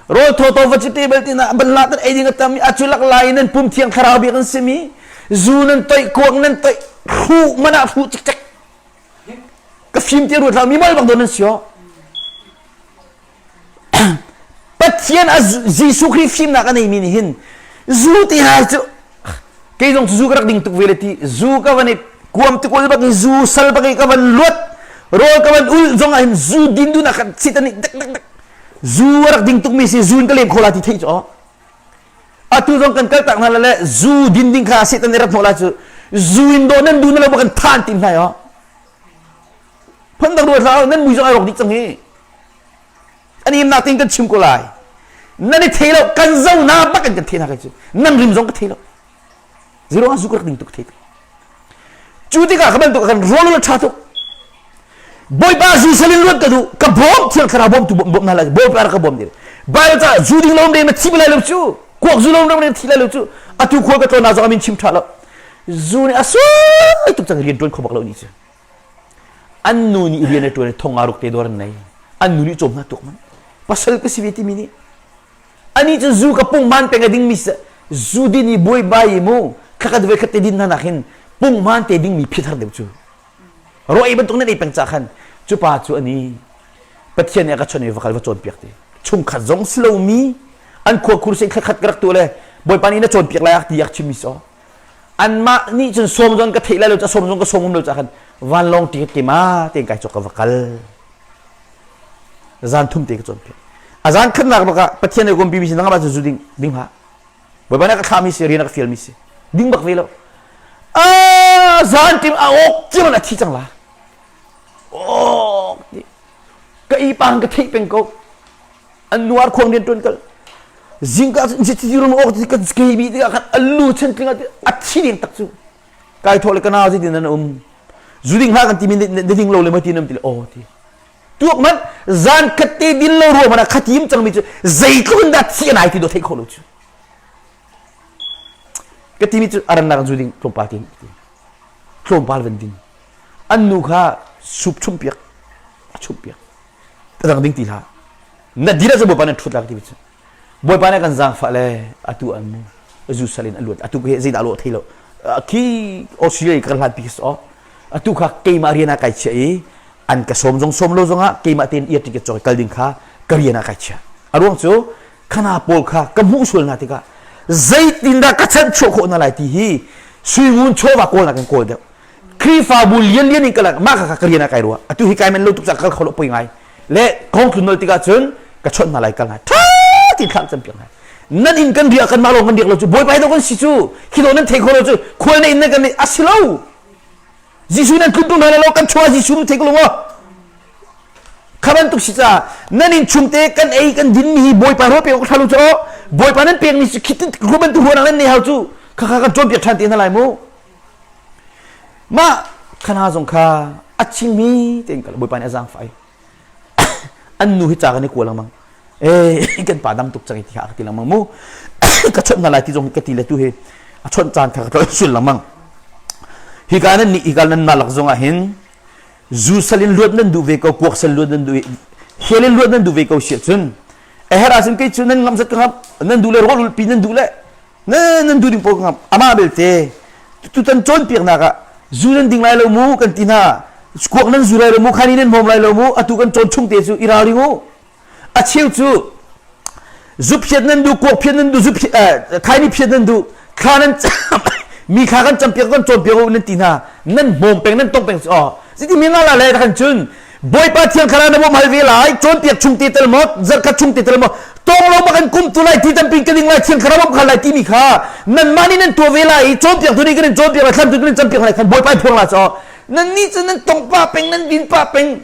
rawl thawtaw vegetable tina banla tan ei ding a tammi a culak lai nan pum thiang thlarau bik an simi zu nan toih kuak nan toih hruh mana hruh cikcek ka fim ti ruat hlah mi mal bak don nan sio Pathian a Jesuh Khrih fimnak a neimi nih hin zu ti hai cu kei zong cu zu ka rak ding tuk ve le ti zu ka van i kuam tikul bak i zu sal bak i ka van luat rawl ka van ul zong ah hin zu din dunak khan sit ani dek dek dek zu a rak ding tukmi si zu in ka lem kho la ti theih cu atu zong kan kal tak hna le zu din ding kha Satan nih rat hnawh la cu zu in dawh nan du na lo bak kan than tim hna yo phun dang ruat hlah nan mui zong ai rawk dih cang hi an imnak tein kan chim ko lai nan i thei lo kan zo na bak in kan thei na kai cu nan rim zong ka thei lo zero ah zu ka rak ding tuk thei cu tikah ka bantuk kan rawl la tha tuk Bawipa zu salin luat ka duh ka bawm thiang thlarau bawm tu bawm na lai Bawipa ka bawm dir Bible ca zu ding lo ma thi lai lo cu kuak zu lo ma thi lai lo cu atu khual ka tlawn na zong amin chim tha lo zu nih a sui tuk cang rian tuan kho bak lo ni cu An nu nih rian a ṭuan i thong aa ruk te dawr an nei. An nu nih cawm hna tuak man. Pasal ka si ve timi nih. Ani cu zu ka punghman peng a dingmi zu din i buaibai i mu khakat ve khat te din hna nak hin punghman te dingmi phithar deuh cu. Ro ei bantuk nan ei peng ca khan cu pa cu ani Pathian nih a ka chawnh i va kal va cawnpiak ti. Chungkhat zong si lomi an khua khur sin khat ka rak tu le Bawipa nih na cawnpiak lai ak ti ak chimmi so. Anmah nih cun sawm zong ka theih lai lo ca sawm zong ka sawm um lo ca khan vanlawng ticket keimah tein kai cawk ka va kal. Zan thum te ka cawnpiak. A zan khatnak bak ah Pathian nih kum pi si nangmah cu zu ding ding hlah. Bawipa nih a ka thlahmi si rian a ka fialmi si. Ding bak ve lo. A zan tim a awk ciaman a thi cang la. Awk ka i pang ka theih peng ko. An nuar khuang rian tuan kal zingka ci rum awk ti ka ke bi tikah khan alu chen tling a thi ding tak cu kai thawh le ka nau zeitin nan um zu ding hlah kan ti mi na ding lo le ma ti nam ti le aw ti tuak man zan khat te din lo ruah mana khatim cang mi cu zeitluk in dah thi an ai ti do theih kho lo cu ka ti mi cu aran nak zu ding tlawmpal tin tlawmpal van din an nu kha sup chum piak a chum piak ka dang ding ti hlah na dir ahcun bawipa nan ṭhut lai ka ti cu bawipa nih kan zaangfah le atu an mu zu sal in a luat atu hi zeidah lawh thei lo khi Australia ka hlan pi so atu kha keimah rian ah kai chia i an ka sawm zong sawm lo zongah keimah tein ear ticket cawk kal ding kha ka rian ah kai chia a ruang cu khana pawl kha ka hmuh sual hna tikah zeitindah ka chanh chuah khawh hna lai ti hi suingun chawva kawl nak in kawl deuh Khrihfabu lianlian in ka mah kha ka rian ah kai rua atu hi kai men lo tuk cah kal kho lo poi ngai le kong tlun nol tikah cun ka chawnh hna lai kal hna tha ti thlam cam piak hna nan inn kan riak kan mah lawng kan riak lo cu bawipa hi kan si cu khi lo nan thei kho lo cu khual na inn nan kan a si lo Jesuh nan tlun hna lo kan chua Jesuh nan thei ko lo maw kha bantuk si caah nan inn chung te kan ei kan din mi hi bawipa rawl pek awk ṭha lo cu bawipa nan pek mi cu khi khi bantuk ruahnak nan nei hau cu kha kha kan cawnpiak ṭhan te hna lai mu Mah khana zong kha a chingmi tein kal Bawipa nih a zaangfah i an nu hi ca kan i kua lengmang. Eh kan pa dam tuk cang i ti kha ka ti lengmang mu. ka chawnh hna lai ti zong ka ti le tu hi a chawnh caan kha ka tlolh sul lengmang. Hika nan nih hika nan mah lak zong ah hin zu sal in luat nan duh ve ko kuak sal luat nan duh hel in luat nan duh ve ko si ahcun a herh ahcun kei cu nan ngam zat ka ngam nan duh le rawl ulpi nan duh le nan duh ding paoh ka amah belte tutan cawnpiaknak ah zu nan ding lai lo mu kan ti hna kuak nan zu lai lo mu khani nan hmawm lai lo mu atu kan cawn chung te cu i ralring u a cheu cu zu phiat nan duh kuak phiat nan duh zu khaini phiat nan duh thla nan mi kha kan campiak kan cawnpiak u nan ti hna nan hmawm peng nan tong peng oh ziti mi nga la le kan cun Bawipa Thiang Thlarau na bawmh hal ve lai, cawnpiak chung te tel maw, zarhkhat chung te tel maw, tawng lo bak in kum tu lai, ti tampi ka ding lai, Thiang Thlarau bawmh khal lai timi kha nanmah nih nan tuah ve lai i cawnpiaktu nih kan in cawnpiak lai, thlamtu kan in campiak lai khan Bawipa i phuang la caw. Nan nih cu nan tong pa peng, nan din pa peng.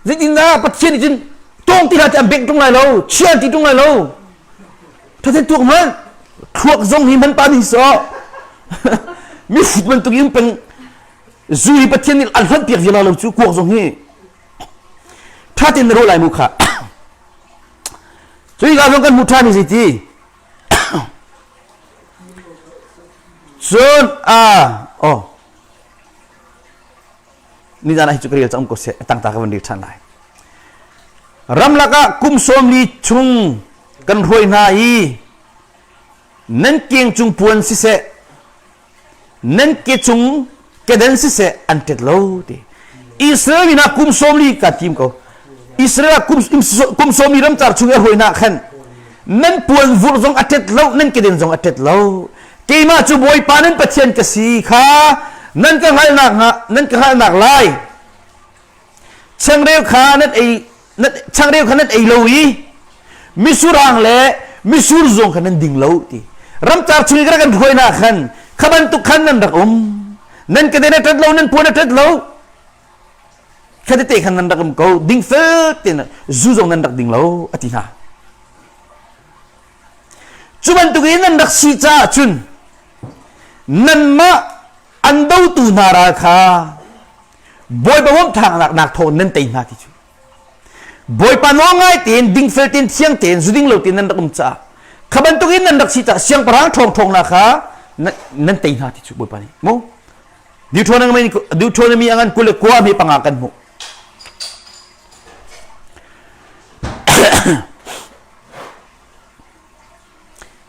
Zeitindah Pathian nih cun tawng ti hlah ti an bengh ṭung lai lo, chia an ti ṭung lai lo. Thathen tuak hmanh, thluak zong hi hman pa nih sawh. Mihrut bantuk in peng zu hi Pathian nih an hlonh piak vial lo cu kuak zong hi ṭha tein na rawh lai mu kha. Cu hika zong kan hmuh ṭhan hi zeiti? Cun a oh nizan ah hi cu ka rel cang ko seh tangta ka van rel ṭhan lai. Ramlak ah kum sawm li chung kan hruai hna i nan keng cung puan siseh nan ke cung kedan siseh an ṭet lo ti Israel mi hna kum sawmli ka tim ko Israel ah kum, kum sawmli ramcar chung i a hruai hna khan nan puan vurh zong a ṭet lo nan keden zong a ṭet lo keimah cu Bawipa nan Pathian ka si kha nan ka hngalhnak nan ka hngalhnak lai Changreu kha nan ei changreu kha nan ei lo i misurang le misur zong kha nan ding lo ti ramcar chung i kan hruai na khan kha bantuk khan nan rak um nan ke den a ṭat lo nan puan a ṭat lo kha tete khan nan rak um ko ding fel tein zu zong nan rak ding lo a ti hna cu bantuk in nan rak si caah cun nanmah an dotu hna ral kha Bawipa bawmhthangnak nak thawng nan tei hna ti cu Bawipa nawl ngai tein dingfel tein thiang tein zuding lo tein nan rak um caah kha bantuk in nan rak si caah siangpahrang ṭhawng ṭhawng hna kha nan tei hna ti cu Bawipa nih mu Deuteronomy Deuteronomy a ngan 29 mi panga kan hmuh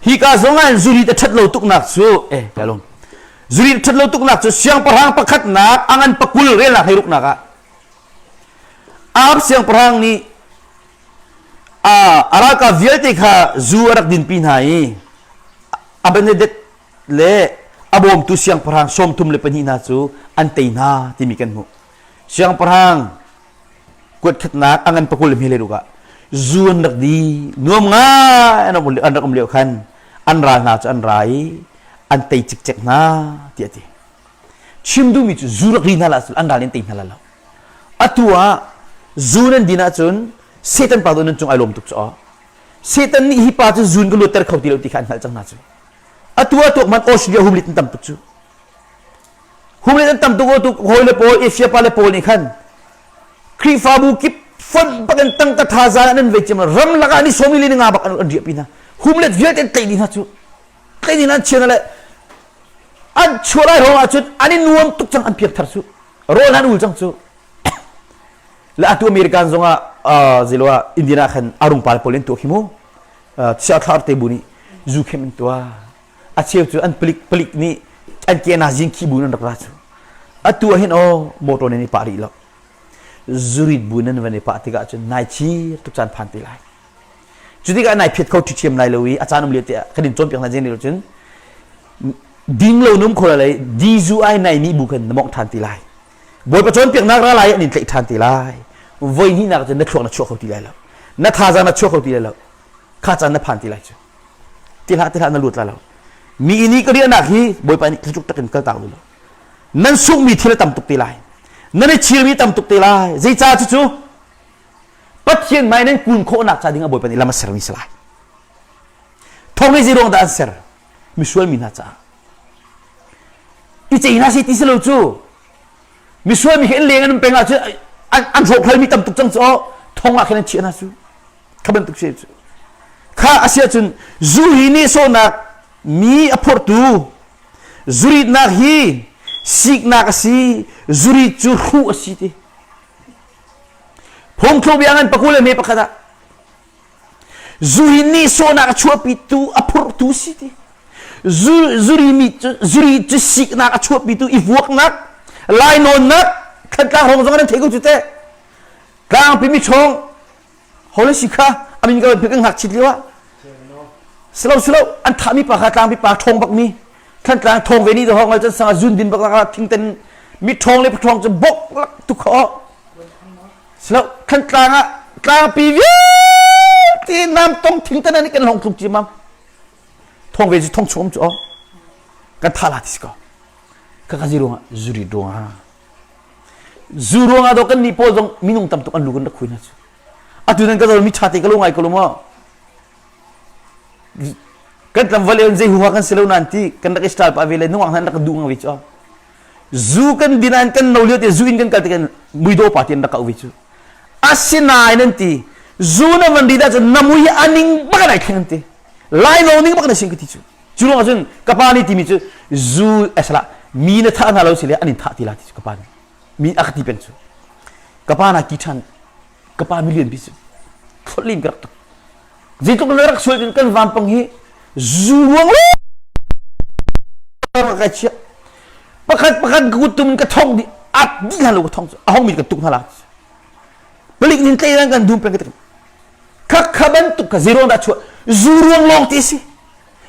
Hika zong ah zurit a ṭhat lo tuknak cu eh ka lung zurit ṭhat lo tuknak cu siangpahrang pakhatnak a ngan pakul relnak hleiruknak ah Ahab siangpahrang nih a ralkap vialte kha zu a rak dinpi hna i Abinadab le a bawmtu siangpahrang 32 hna cu an tei hna timi kan hmuh. Siangpahrang kuatkhatnak a ngan pakul hme le ruk ah zu an rak di nuam ngai an rak um lio khan an ral hna cu an ra i an tei cikcek hna tiah ti chim duhmi cu zu rak ri hna la an ral in tei hna la lo atu ah zu nan din ahcun Satan pa tu nan cung ai lawm tuk cu Satan nih hi pa cu zun ka luatter kho ti lo ti kha an hngalh cang hna cu atu ah tuak man Australia humlit an tam tuk cu Humlen an tam tuk tu hawi le pawl Asia pa le pawl nih khan Khrihfabu kip fonh bak in tangka thazaang an vei ciam ram lakah ni sawmi le ni nga bak an riah pi hna humlet vialte an tlaih dih hna cu tlaih dih hna an chia le an chuah lai hrawng ahcun an i nuam tuk cang an piak thar cu rawl an ul cang cu le atu American zongah zelo ah Indian ah khan arung pal pawl in tuah khi mu chia thlar te bu nih zu khem in tuah a cheu cu an palik palik nih an ke na zing khi bu nan rak ra cu atu ah hin aw motor nan i pah rih lo zurit bu nan van i pah tikah cun nai chir tuk caan phan te lai cu tikah nai phiat kho ṭhiṭhiam lai lo i a caan um lio te ah kan in cawnpiak hna zen lo cun ding lo num kho lai di zu ai nai ni bu khan na mongh ṭhan ti lai bawipa cawnpiaknak ra lai an in tlaih ṭhan ti lai voi hnihnak cun na thluak na chuah kho ti lai lo na thazaang na chuah kho ti lai lo kha caan na phan ti lai cu ti hlah ti hlah na lut la lo mi nih ka riahnak hi bawipa nih thluchuk takin kaltak lu lo nan sunghmi thil a tam tuk te lai nan i chirmi tam tuk te lai zeicah cucu Pathian hmai nan kun khawhnak ca ding ah bawipa nih lam a sermi si lai thong hi zeiruang dah an ser misual mi hna caah i cei hna si ti si lo cu misual mi khi an leng an um peng ahcun an hrawkhralmi tam tuk cang cu thong ah khin an chiah hna cu kha bantuk si cu kha a si ahcun zu hi nehsawhnak mi a phortu zuritnak hi siknak a si zurit cu hruh a si ti phungthluk bia ngan pakul le me pakhat ah zu hi nehsawhnak a chuahpitu a phurhtu si ti zu zuri mi cu zuri cu siknak a chuahpitu i vuaknak lainawnnak thlantlang hrawng zong an thei ko cu teh tlangpi mi chawng Hole si kha amin ka kan ngakchit lio ah silo silo an thahmi pa kha tlangpi pa ṭhawng bak mi thantlang thawng ve ni do ngal chan sanga zun din bak la thingten mi ṭhawng le ṭhawng cu bok lak tu kho. Silo Thantlang ah tlangpi vialte nam tong thing tan an kan long tlung ciamam. Thong ve cu thong chung cu kan tha la ti si ko. Ka ka ziruang ah zuri ruang ah. Zu ruang ah do kan nih pawl zong minung tam tuk an lu kan rak khui hna cu. Atu nan ka zol mi tha te ka lo ngai ko lo maw? Kan tlangval in zei huha kan si lo nan ti kan rak i style pa ve le nungak hna rak duh ngang ve cu. Zu kan din an kan no lio te zu in kan kal te kan muido pa ti an rak kau ve cu. Asinain an ti zu na van ri dah cun na mui aning bak an ai thleng an ti. Lai no ning bak na sin ka ti cu. Cu ruang ahcun ka pa nih timi cu zu esala mi na thah hna lo si le an in thah ti la ti cu ka pa nih mi a ka ti peng cu. Ka pa na ki ṭhan ka pa milian bi cu thlolin ka rak tuk. Zeitluk na rak sual kan vampang hi zu ruang lawng ka chiah. Pakhat pakhat ka kuttum ka thong dih at dih hna lo ka thong cu a hong mi ka tuk hna la. Palik nin tlei kan dum peng ka tik. Kha kha bantuk ka zero dah chuah zu ruang lawng ti si.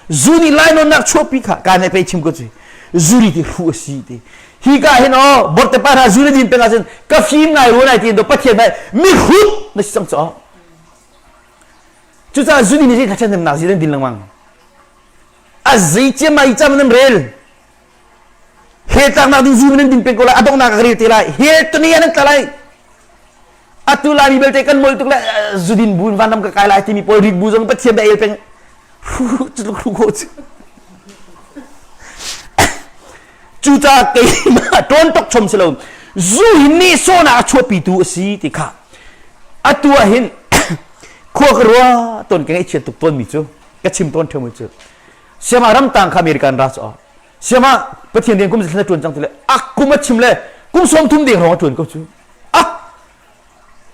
Zu nih lainawnnak chuahpi kha ka ne pei chim ko cu. Zu ri ti hru a si ti. Hi ka hin aw borte pa hna zu na din peng ahcun ka fim ngai ruan ai ti do Pathian mai mi hrut na si cang cu. Cucaah zu din hi thla nak zi nan din lengmang. A zei ciammai cam nan rel. Hell tlaknak ding zu nan din peng ko lai a donghnak ka rel te lai. Hell tuni ah nan tla lai. Atu Laimi belte kan mol tuk le zudin bu in vanram ka kai lai timi pawl rik bu zong Pathian bia el peng. Cu tluk hru khawh cu. Cucaah keimah ṭawn tok chom si lo. Zu hi nehsawhnak a chuahpitu a si ti kha. Atu ah hin khua ka rua tawn ka ngaihchiat tuk tawnmi cu ka chim tawn ṭheo cu. Siama ramtang kha American ra cu Siama Pathian rian kum zithla ṭuan cang ti le a kum a chim le kum 30 deng hrawng a ṭuan ko cu. Ah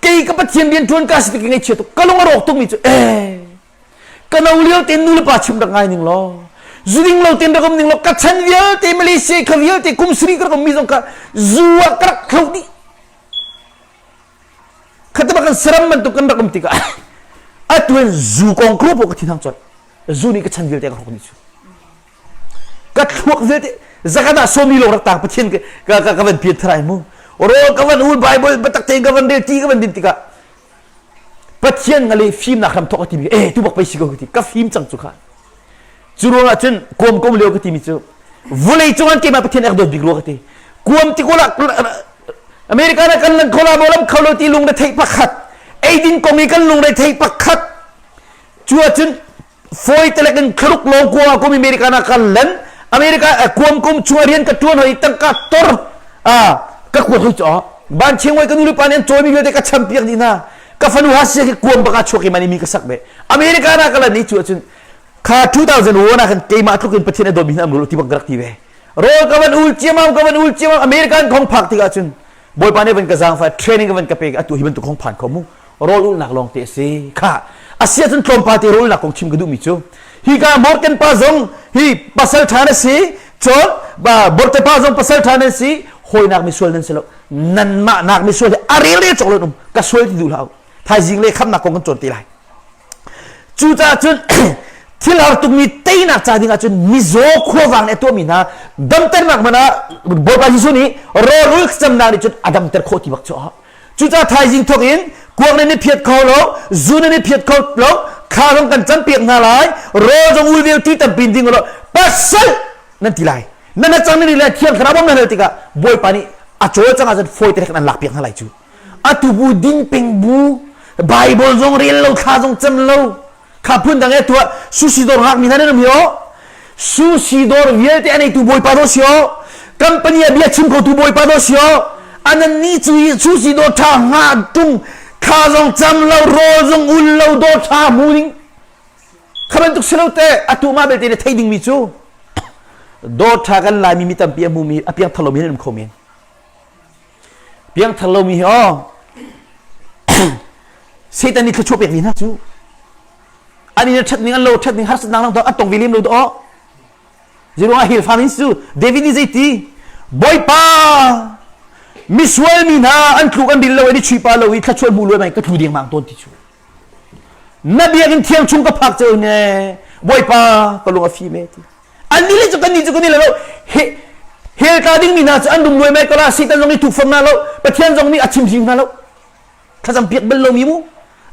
kei ka Pathian rian ṭuan ka si ti ka ngaihchia tuk ka lung a rawk tukmi cu eh ka no lio tein nu le pa chim rak ngai ning law zu ding lo tein rak um ning law ka chan vialte Malaysia kha vialte kum sari ka rak um mi zong kha zu ah ka rak thlo dih khata kan saram bantuk kan rak um tikah atu in zu kong kro po ka thin hang chot zu nih ka chan vialte ka hrok dih cu ka thluak vialte zakat ah sawmi lawng rak tang pathian ka ka ka van pian tharai mu ro ka van ul bible batak tein ka van rel ti ka van din tikah Pathian nga le fimnak hram thawk a timi eh tu bak pei si ko ka ti ka fim cang cu kha cu ruangah cun kuam kom lio ka timi cu vulei cung an keimah Pathian ek dawt bik rua ka ti kuam ti ko la America na kan lan khola bolam kholo ti lung re theih pakhat eidin kong i kan lung re theih pakhat cu ahcun fawi telek in thlaruk lawng kuam kum America na kan len America kuam kum chung rian ka tuan hoi tangka tor a ka kuat hoi cho ban cheng wai ka nu le pa nih an cawi mi vialte ka cham piak dih hna ka fanu ha sia ki kuam baka chuak i mani mi ka sak ve America na ka lan ni chu ahcun kha 2001 ah khan keimah tluk in Pathian a dawt mi hna am rul ti bak ka rak ti ve rawl ka van ul ciamam ka van ul ciamam American khong phak tikah cun Bawipa nih van ka zaangfah training ka van ka pek atu hi bantuk hong phan kho mu rawl ulnak lawng te a si kha a si ahcun tlawmpal te rawl ulnak kong chim ka duhmi cu hi ka Morgan pa zong hi pasal ṭha na si cun Borte pa zong pasal ṭha nan si hawinak misual nan si lo nanmah nak misual hi a rel rel cawk lo um ka sual ti duh hlah thaizing le khamnak kong kan cawn te lai Cucaah cun thil har tukmi teinak ca ding ahcun mizaw khuavang nih a tuahmi hna damternak hmanh ah Bawipa Jesuh nih rawlul camnak nih cun a damter khawh ti bak cu a Cucaah thaizing thawk in kuak nan i phiat kho lo, zu nan i phiat kho lo, kha zong kan campiak hna lai, rawl zong ul vial ti tampi ding lo, pasal nan ti lai. Nan a cang nan i lai thiang thlarau bawm nan hal tikah Bawipa nih a cawlcang ahcun fawi te an lakpiak hna lai cu. Atu bu din peng bu Bible zong rel lo thla zong cam lo kha phun dang e tuah sushi dawr ngak mi hna nan um hi o sushi dawr vialte a neitu bawipa do si o company a bia chim khotu bawipa do si o anan ni cu sushi dawr tha nga tung thla zong cam lo rawl zong ul lo dawr tha mu ding kha bantuk si lo te atu ma belte ne thei ding mi cu dawr tha kan lai mi mi tampi a hmu mi a piang thalo mi nan um kho men Piangthar lomi hi aw Satan nih thluachuah pek ve hna cu an in ṭhat ning an lo ṭhat ning harsatnak lang an tong ve lem lo aw Zeruang ah hel fam in cu David nih zeiti Bawipa misual mi hna an tluk an ril lo i chuipa lo i thluachuah hmu luai mai ka tlu dengmang tawn ti cu na biakinn thiang chung ka phak ceu ne Bawipa ka lung a fim e ti Annih le cu kannih cu kan i lo. Hell tla dingmi hna cu an dum luai mai ko la. Satan zong nih tukforh hna lo. Pathian zong nih a chimhring hna lo. Thlacam piak bal lomi mu.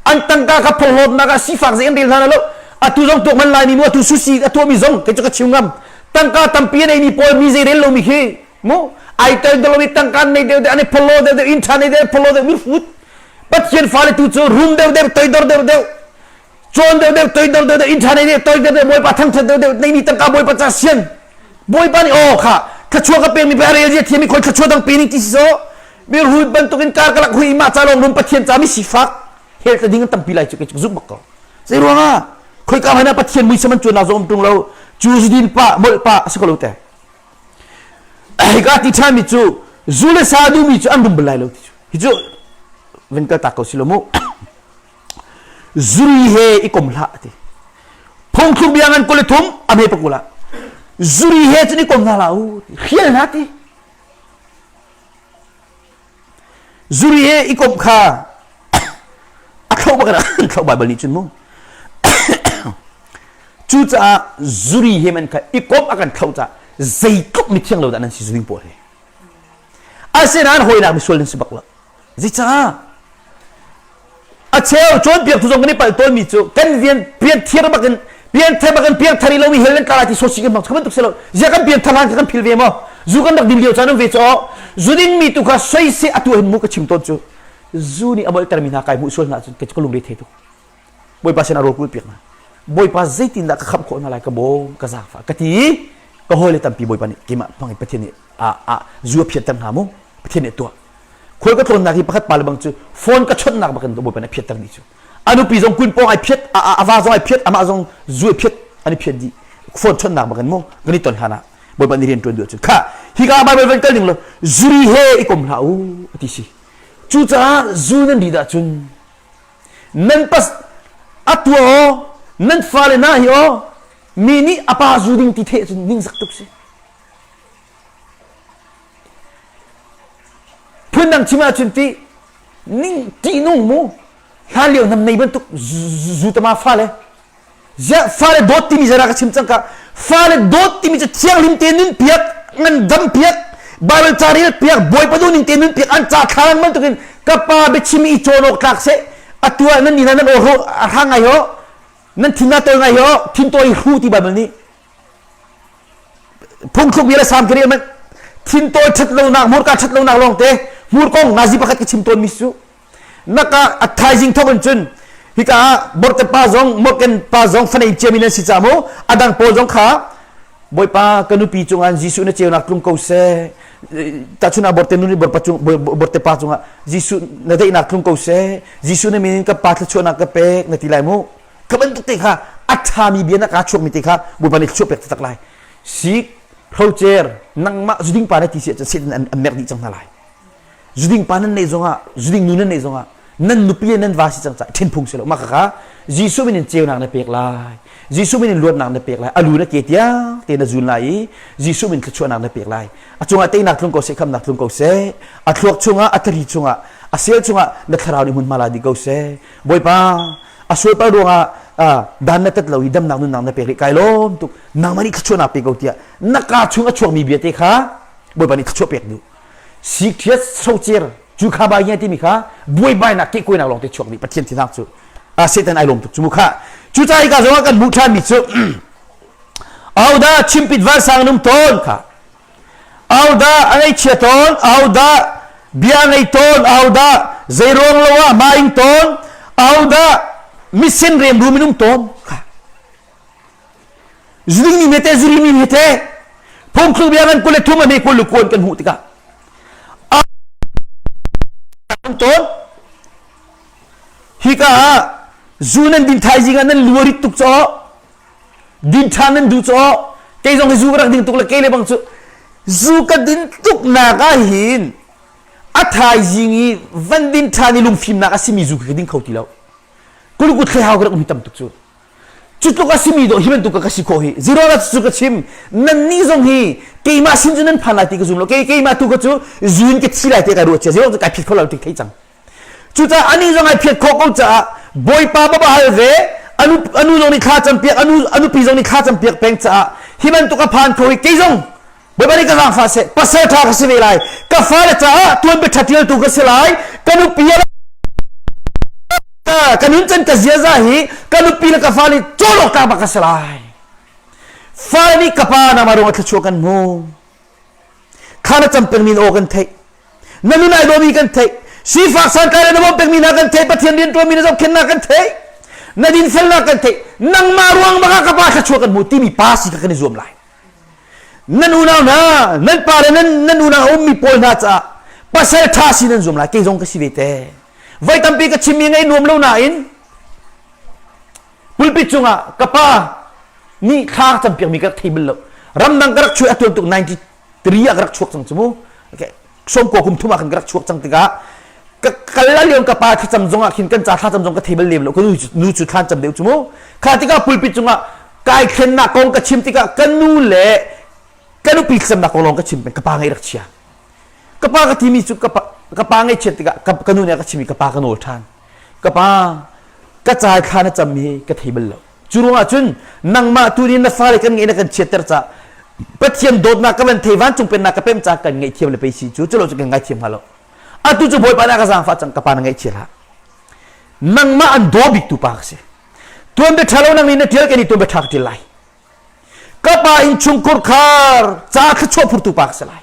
An tangka kha phorhlawtnak ah sifak zei an rel hna lo. Atu zong tuak man laimi mu, atu susi a tuahmi zong kei cu ka chim ngam. Tangka tampi an eimi pawl mi zei rel lomi khi mu ai tel deuh lomi tangka an nei deuh deuh an i phorhlaw deuh deuh inn ṭha nei deuh phorhlaw deuh mirhut. Pathian fale tu cu rum deuh deuh toidor deuh deuh cawn deuh deuh toidor deuh deuh inn ṭha nei deuh toidor deuh Bawipa thangṭhat deuh deuh neimi tangka Bawipa ca sian Bawipa nih aw kha thluachuah ka pekmi pe a rel zia thiam i khoi thluachuah dang pe ning ti si so mirhut bantukin kar ka lak hui mah ca lawng rum Pathian ca mi sifak hel ta ding an tampi lai cu kei cu zumh bak ko zei ruangah khoika hmanh ah Pathian muisam an cuan zong um tung lo cu zudin pa molh pa a si ko lo te hika ti ṭhami cu zu le sa duhmi cu an rum bal lai lo ti cu hi cu van kal tak ko si lo mu zuri he i kom hlah ti phungthluk bia ngan 23 a me pakula zuri he cun i kom hna la u hrial hna ti zuri he i kom kha a thlo bak an thlo Bible nih cun mu cucaah zuri he man kha i kom a kan thlo ca zeitluk mithiang lo dah nan si zuning pawl he asinain hawinak misual nan si bak lo Zeicah? A cheu cawnpiaktu zong kan i palh tawnmi cu kan rian pianthir bakin pianthar bakin piangthar i lomi hell nan tla lai ti sawsi kan hmang cu bantuk si lo. Zia kan pianthar hlan kan phil ve maw? Zu kan rak din lio caan um ve caw. Zu dingmi tu kha soi se atu hin mu ka chim tawn cu. Zu nih a molhtermi hna kai hmuh sual hna cun ka lungre thei tuk. Bawipa sin ah rawl kul piak hna. Bawipa zeitindah ka khamh khawh hna lai ka bawm ka zaangfah ka ti ka hawile tampi Bawipa nih keimah hmang in Pathian nih a a zu a phiatter hna mu Pathian nih tuah khual ka tlawnnak hi pakhat pa le bang cu phone ka chawnhnak bakin Bawipa nih a phiatter dih cu a nupi zong kun pawng ai phiat a va zong ai phiat amah zong zu ai phiat an i phiat dih phone chawnhnak bakin mu kan i ton hlan ah Bawipa nih rian ṭuan duh cun kha hika Bible van kal ning lo zuri he i kom hlah u ati si cucaah zu nan ri dah cun nan pas atu aw nan fale na hi aw mi nih a pa zu ding ti theh cun ningzak tuk si Phundang chim ahcun ti ning ṭihnung mu hlan lio nam nei bantuk zu tama fale ziah fale dawt timi zara ka chim cang ka fale dawt timi cu thianghlim te nun piak ngan dam piak Bible ca rel piak Bawipa duh ning te nun piak an ca thlan bantukin ka pa biachim i cawn awk tlak seh atu ah nan ni nan aw a hrang ngai ho nan thin na tawi ngai ho thin tawi hru ti Bible nih phungthluk bia le sam ka rel manh thintawi ṭhat lonak hmurka ṭhat lonak lawngte hmurkong nazi pakhat ka chim tawnmi cu naka a thaizing thok in cun hika ah borte pa zong morken pa zong fanei ciami nan si ca mu a dang pawl zong kha bawipa ka nupi cungah Jesuh na ceunak tlung ko seh tahchun ah borte nu nih borte pa cungah Jesuh na daihnak tlung ko seh Jesuh na min in ka pa thluachuahnak ka pek na ti lai mu Ka bantuk te kha a ṭhami bia na kaa chuakmi te kha Bawipa nih thluachuah pek taktak lai. Sik, hrocer, nangmah zuding pa na ti si ahcun Satan an, an merh dih cang hna lai. Zuding pa nan neih zongah, zuding nu nan neih zongah, nan nupi le nan va si cang caah ṭhen phung si lo. Mah kha Jesuh min in ceunak na pek lai. Jesuh min in luatnak na pek lai. A lu na ke tiang te na zun lai i Jesuh min thluachuahnak na pek lai. A cungah teinak tlung ko seh, khamnak tlung ko seh. A thluak chungah, a thari chungah, a sel chungah na thlarau nih hmunhma la dih ko seh. Bawipa, a sualpal ruangah dan na tat lo i damnak nunnak na pek rih kai lawm tuk nangmah nih thluachuahnak pe ko tiah na kaa chung a chuakmi bia te kha Bawipa nih thluachuah pek duh sikṭhiat socer cu kha bai nge timi kha buaibainak kehkuainak lawng te chuak dih Pathian thinhak cu Satan ai lawm tuk cu mu kha cucaah hika zongah kan hmuh ṭhanmi cu ahodah chimpit vansang num tawn kha Ahodah a ngaihchia tawn? Ahodah bia a ngei tawn? Ahodah zeiruang lo ah hma ing tawn? Ahodah misen remrum in um tawn? Zuding mi hmete, zuri mi hmete, phungthluk bia ngan 23 a hme kul le kuan kan hmuh tikah um tawn. Hika ah zu nan din thaizing ah nan luarit tuk caw din ṭhan nan duh caw kei zong hi zu ka rak ding tuk le kei le bang cu zu ka din tuk nak ah hin a thaizing i van din ṭhan i lungfimnak a simi zu ka ding kho ti lo kulukut thlei hau ka rak um hi tam tuk cu cu tluk a simi dawh hi bantuk ka si khawh hi zero na cu ka chim nan nih zong hi keimah sin cu nan phan lai ti ka zum lo kei keimah tu ka cu zu in ka thi lai ti kai ruah cia zero cu kai phit kho lo ti thei cang Cucaah anih zong ai phiat khawh ko caah Bawipa baba hal ve anu anu zong nih thla campiak anu anupi zong nih thla campiak peng caah hi bantuk a phan kho i kei zong Bawipa nih ka zaangfah seh pasal ṭha ka si ve lai ka fale caah tuanbia ṭha ṭialtu ka si lai ka nupi a. Ka nuncan ka ziaza hi ka nupi le ka fale cawn awk tlak bak ka si lai. Fale nih ka pa nangmah ruangah thluachuah kan hmu. Thla na cam pengmi na aw kan theih. Na nun ai dawmi kan theih. Sifak santlai le na bawmh pengmi hna kan theih. Pathian rianṭuanmi na zohkhenhnak kan theih. Na dinfelnak kan theih. Nangmah ruang bak ah ka pa thluachuah kan hmu timi pa si kha kan i zuam lai. Nan unau hna, nan pa le nan, nan unau a ummi pawl hna caah pasal ṭha si nan zuam lai. Kei zong ka si ve te. Voi tampi ka chimmi ngaih nuam lo nain pulpit cungah ka pa nih thla ka campiakmi ka rak thei bal lo. Ramdang ka rak chuah a tuan tuk 93 ah ka rak chuak cang cu mu. Okay. Sawmkua kum thum ah khan ka rak chuak cang tikah ka kal la lio ka pa thlacam zong ah khin kan ca thlacam zong ka thei bal lem lo ka nu, nu cu thlan cam deuh cu mu. Kha tikah pulpit cungah kai thlennak kong ka chim tikah ka nu le ka nupi thlacamnak kong lawng ka chim peng ka pa ngaih rak chia. Ka pa ka timi cu ka pa, ka pa ngaihchiat tikah ka, ka nu nih a ka chimmi ka pa ka nawl ṭhan. Ka pa ka ca thla na cammi hi ka thei bal lo. Cu ruangah cun nangmah tu nih na fale kan ngeih na kan chiatter caah Pathian dawtnak ka van thei vancung pennak ka pem caah kan ngaihthiam le pei si cu culo cu kan ngaithiam hnga lo. Atu cu Bawipa nih a ka zaangfah cang ka pa na ngaihchia hlah. Nangmah an daw biktu pa ka si. Tuanbia ṭha lo nang nih na ṭial kei nih tuanbia ṭha ka ṭial lai. Ka pa innchungkhur khar ca thluachuah phurtu pa ka si lai.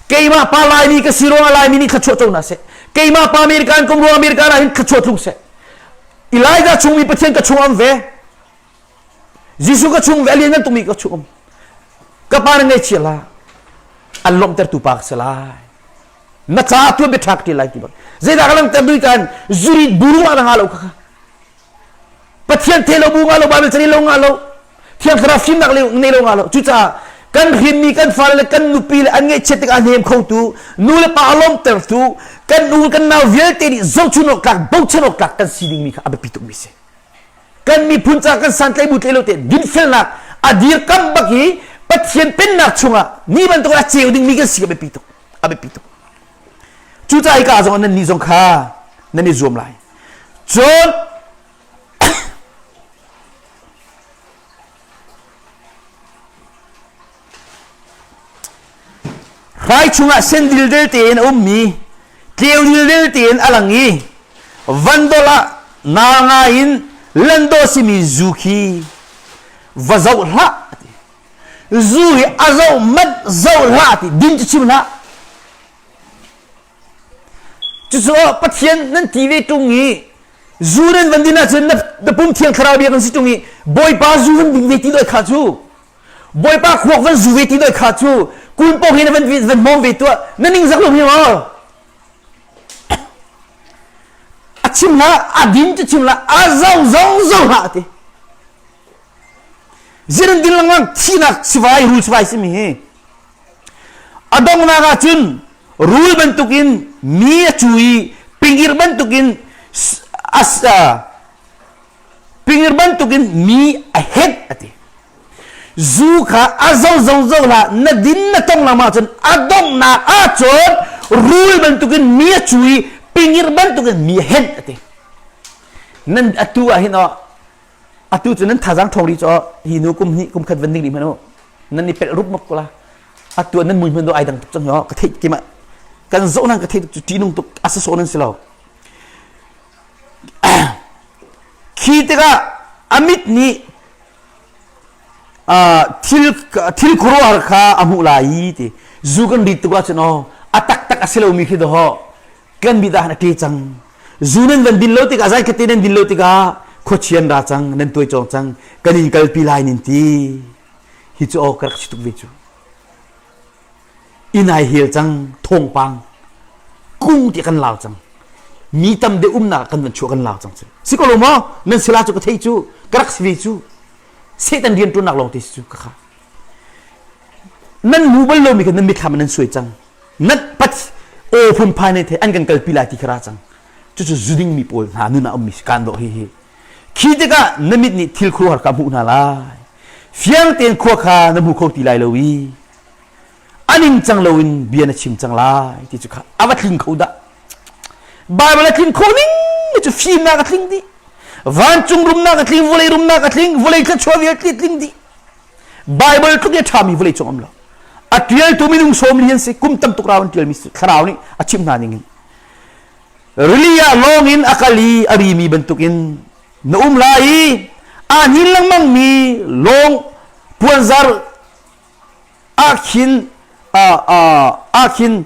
Keimah pa Laimi ka si ruangah Laimi nih thluachuah co hna seh. Keimah pa American kum ruang American ah hin thluachuah tlung seh. Elijah chung mi Pathian ka chung am ve. Jesuh ka chung ve a lian tukmi ka chung um. Ka pa na ngaihchia la. An lawmhtertu pa ka si lai. Na ca tuan bia ṭha ka ṭial lai ti bak. Zeidah ka langhter dui kan zurit buru ah na nga lo kha kha. Pathian the lo bu nga lo Bible cari lo nga lo Thiang Thlarau fimnak le nei lo nga lo cucaah kan hrinmi kan fale le kan nupi le an ngaihchiat tikah a hnem khotu nu le pa a lawmtertu kan u kan nau vialte nih zohchun awk tlak bochan awk tlak kan si dingmi kha a biapi tukmi si kan miphun ca kan santlaih bu tlai lo te dinfelnak a dirkamh bak hi Pathian pennak chungah ni bantuk a ceu dingmi kan si a biapi tuk a biapi tuk cucaah hika zong nan nih zong kha nan i zuam lai Cun hrai chungah sen dildel tein a ummi tleu dildel tein a lang i vandol ah naa ngai in lando simi zu khi va zoh hlah ti zu hi a zoh manh zoh hlah ti din cu chim hlah Cucu Pathian nan ti ve ṭung i zu nan van din ahcun na pum thiang thlarau bia kan si ṭung i Bawipa zu van ding ve ti doi kha cu Bawipa khuak van zu ve ti doi kha cu kun pawng hi na van van hmawm ve tuah na ning zak lo hi maw a chim hlah a din cu chim hlah a zo zo zo hlah ti zirin din lengmang thihnak sivai rul sivai simi hi A donghnak ah cun rul bantukin mi a cu i pingir bantukin pingir bantukin mi a het a ti. Zu kha a zo zo zo hlah na din na tong lengmang cun a donghnak ah cun rul bantukin mi a cu i pingir bantukin mi a henh a ti. Nan atu ah hin aw atu cu nan thazaang ṭhawng rih cu hi nu kum hnih kum khat van ding rih hmanh u nan i pelh rup mak kula atu nan mui hmanh do ai dang tuk cang hi ka theih kima kan zoh nan ka theih tuk cu ṭihnung tuk a sasawh nan si lo khi tikah a mit nih thil thil khuaruahhar kha a hmuh lai i ti zu kan rit tuk ahcun aw a taktak a si lomi khi dawh kan mit ah a ṭe cang zu nan van din lo tikah zai khatte nan din lo tikah khuachian ra cang nan tuai cawng cang kan in kalpi lai nin ti hi cu aw ka rak si tuk ve cu inn ai hel cang thawngpang kung ti kan lau cang mi tam deuh umnak kan van chuah kan lau cang cu si ko lo maw nan sila cu ka thei cu ka rak si ve cu Satan rian ṭuannak lawng te si cu ka kha nan mu bal lomi kha nan mitthlam nan suai cang nan pat aw phunphai nei the an kan kalpi lai ti kha ra cang cucu zuding mi pawl hna nun ah ummi si kan dawh hi hi khi tikah na mit nih thil khuaruahhar kha hmuh hna lai fiang tein khua kha na hmu kho ti lai lo i a ningcang loin bia na chim cang lai ti cu kha a va tling kho dah Bible a tling kho ning cu fimnak a tling dih vancung rumnak a tling vawlei rumnak a tling vawlei thluachuah vialte tling dih Bible tluk i a ṭhami vawlei cung um lo. A ṭialtu minung sawmli an si, kum tam tuk rau an ṭialmi thlarau nih a chimh hna ning in. Rili ah lawng in a kal i a rimi bantukin na um lai i aa hnin lengmangmi lawng puanzar ah khin ah khin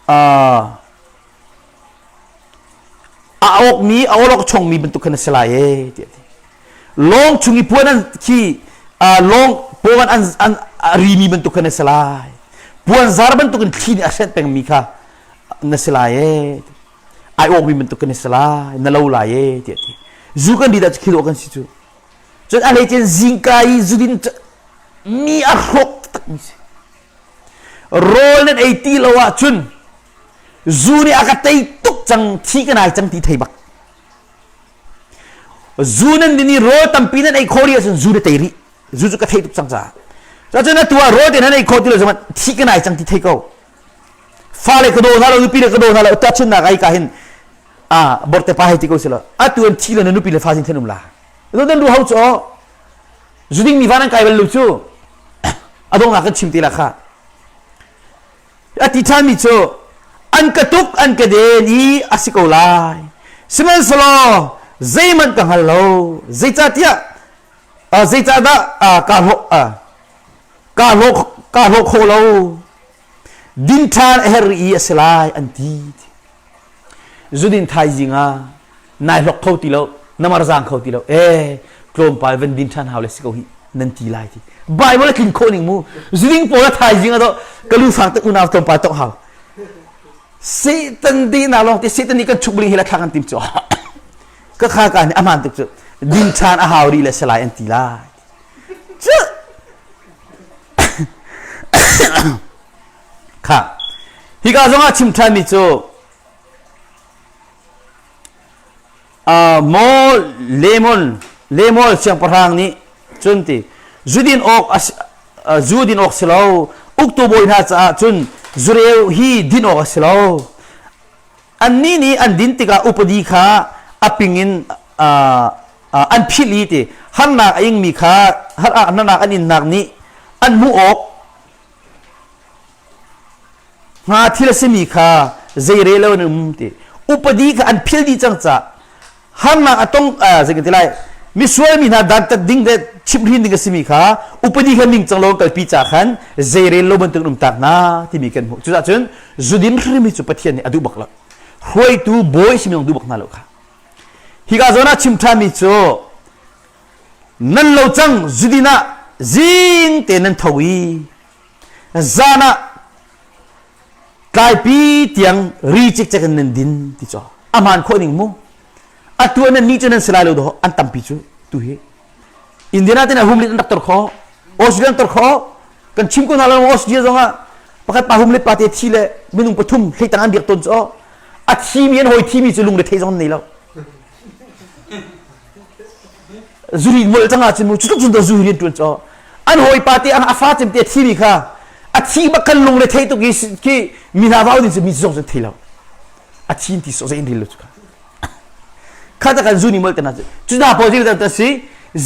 a awkmi a awlokchongmi bantuk khan a si lai ee tiah a ti. Lawng chung i puan an khi lawng puan an an a rimi bantuk khan a si lai. Puanzar bantuk in thli nih a hrenh pengmi kha na si lai ee. Ai awkmi bantuk khan na si lai, na lo lai ee tiah a ti. Zu kan ri dah cu khi kan si cu. Cun a hleice zingka i zudin mi a hrawk takmi si. Rawl nan ei ti lo ahcun zu nih a ka tei tuk cang thi ka nai cang ti thei bak zu nan din i rawl tampi nan ei khawh rih ahcun zu na tei rih zu cu ka thei tuk cang caah cun atu ah rawl te nan ei khawh ti lo zong thi ka nai cang ti thei ko fale ka daw hna lo nupi le ka daw hna lo tahchunnak ai ka hin a borte pa hei ti ko silo atu an thi le na nupi le fa sin then um la dan ru hau cho zu ding mi va nan kai bal lo cu adong kan chim ti la kha A ti ṭhanmi cu an ka tuk an ka den i a si ko lai. Sihmanhsehlaw zeihmanh ka hngal lo. Zeicahtiah zeicahdah kaa hlawh kaa hlawh kaa hlawh khawh lo. Din ṭhan a herh i a si lai an ti. Zudin thaizing ah nai hlok kho ti lo na marzaang kho ti lo ee tlawmpal van din ṭhan hau le si ko hi nan ti lai ti Bible a tlin khawh ning mu zuding pawl a thaizing ah ka lu fang te unau tlawmpal tok hau Satan dihnak lawng te Satan nih kan chuk bling hi la thla kan tim cu ka kha ka nih aman tuk cu din ṭhan a hau rih le si lai an ti lai cu kha hika zongah chim ṭhanmi cu Maw Lemon Lemol siangpahrang nih cun ti zudin awk zu din awk si lo uktu bawi hna caah cun zureu hi din awk a si lo annih nih an din tikah upadi kha a ping in an philh i ti harnak a ingmi kha harnak an innak nih an hmuh awk Hnga thil a simi kha zeirel lo an um ti. Upadi kha an phil dih cang caah harnak a tong zei kan ti lai misual mi hna dantat ding le chimhhrin ding a simi kha upadi kha ningcang lo kalpi ca khan zeirel lo bantuk um tak hna timi kan hmuh. Cucaah cun zudin hrim hi cu Pathian nih a duh bak lo. Hruaitu bawi simi zong duh bak hna lo kha. Hika zawn ah chim ṭhanmi cu nan lo cang zudin ah zing te nan tho i Zan ah tlaipi tiang ri cikcek in nan din ti cu a hmaan khawh ning mu. Atu nan nih cu nan si lai lo dawh an tampi cu tu hi. Indiana te na humlit an rak tor kho. Australia an tor kho. Kan chim ko hna lo Australia zong ah pakhat pa humlit pa te thi le minung pathum hleitang an biak tawn cu a thimi an hawi thimi cu lungre thei zong an nei lo. Zuri molh cang ahcun mu cutluk cun zu rian ṭuan cu an hawipa te a fa cem te a thimi kha a thi bak khan lungre thei tuk i khi mi hna vau ding cu mi zong cun thei lo a thi ti so zei in ril lo cu kha kha ta kan zu ni molh te na cu cu na pawl zing ta si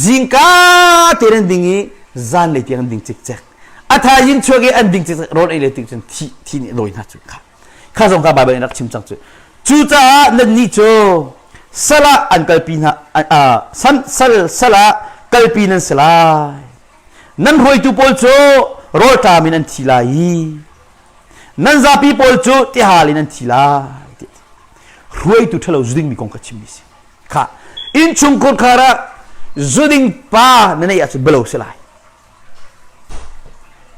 zingka te nan ding i zan lei tiang an ding cikcek a thaizing chuak i an ding cikcek rawl ei le tik cun thi thi nih lawi hna cu kha Kha zong kha Baibal in rak chim cang cu. Cucaah nannih cu sal ah an kalpi hna san sal sal ah kalpi nan si lai. Nan hruaitu pawl cu rawlṭam in an thi lai i nan zapi pawl cu tihal in an thi lai. Hruaitu ṭhalo zuding mi kong ka chimmi si. Kha innchungkhar khar ah zuding pa na neih ahcun bialo si lai.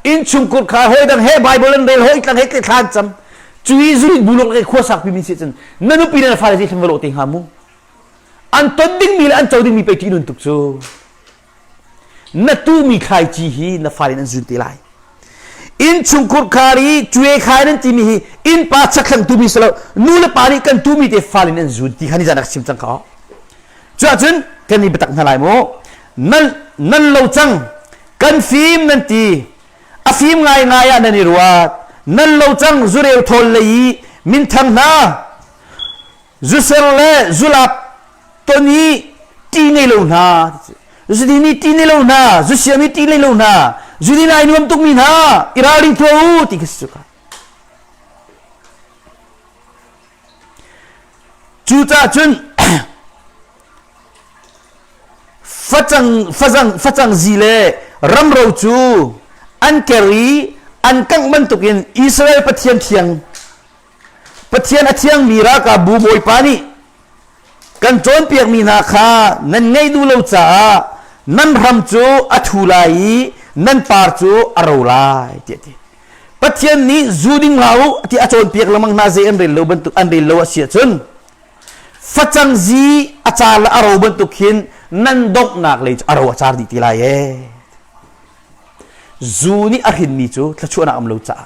Innchungkhar kha hawi dang he Bible an rel hawi tlang he tle thla an cam. Cu i zurit bu lawng khua sak pimi si cun na nupi le na fale zei thlam va lawh te hnga mu. An ton dingmi le an co dingmi pei ṭih nun tuk cu. Na tuhmi thlaici hi na fale in an zun te lai. Innchungkhar khar i cue khai nan timi hi innpa chakthlang tumi si lo nu le pa nih kan tumi te fale in an zun ti kha nizan rak chim cang kha. Cuahcun kan i biatak hna lai mu. Nan, nan lo cang. Kan fim nan ti. A fim ngaingai ah nan i ruat. Nan lo cang zureu thawl lei i minthang hna. Zuser le zulap ton i ṭi ngei lo hna. Zudin i ṭi ngei lo hna. Zusiam i ṭi ngei lo hna. Zudin ai nuam tukmi hna. I ralring tuah u ti khi si cu ka. Cucaah cun facang, fazang, facang zi le ramro cu an ker i an kangh bantukin Israel Pathian thiang Pathian a thiangmi ralkapbu Bawipa nih kan cawnpiakmi hna kha nan ngaih duh lo caah nan ram cu a thu lai i nan par cu a ro lai tiah a ti. Pathian nih zu ding hlah u ti a cawnpiak lengmang hna zei an rel lo bantuk an rel lo a si ahcun facang zi a car le a ro bantuk hin nan donghnak lei cu a ro a car dih ti lai ee. Zu nih a hrinmi cu thluachuahnak um lo caah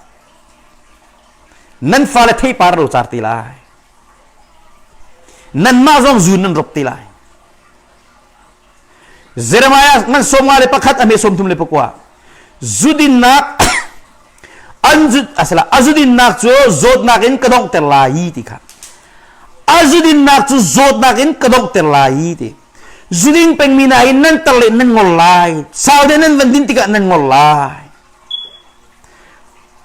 nan fale theipar ro car ti lai. Nanmah zong zu nan rop ti lai. Jeremiah ngan 51 a hme 34 zudinnak an zut asala a zudinnak cu zawtnak in ka donghter lai ti kha a zudinnak cu zawtnak in ka donghter lai ti zuding pengmi na in nan tar le nan ngol lai sau de nan van din tikah nan ngol lai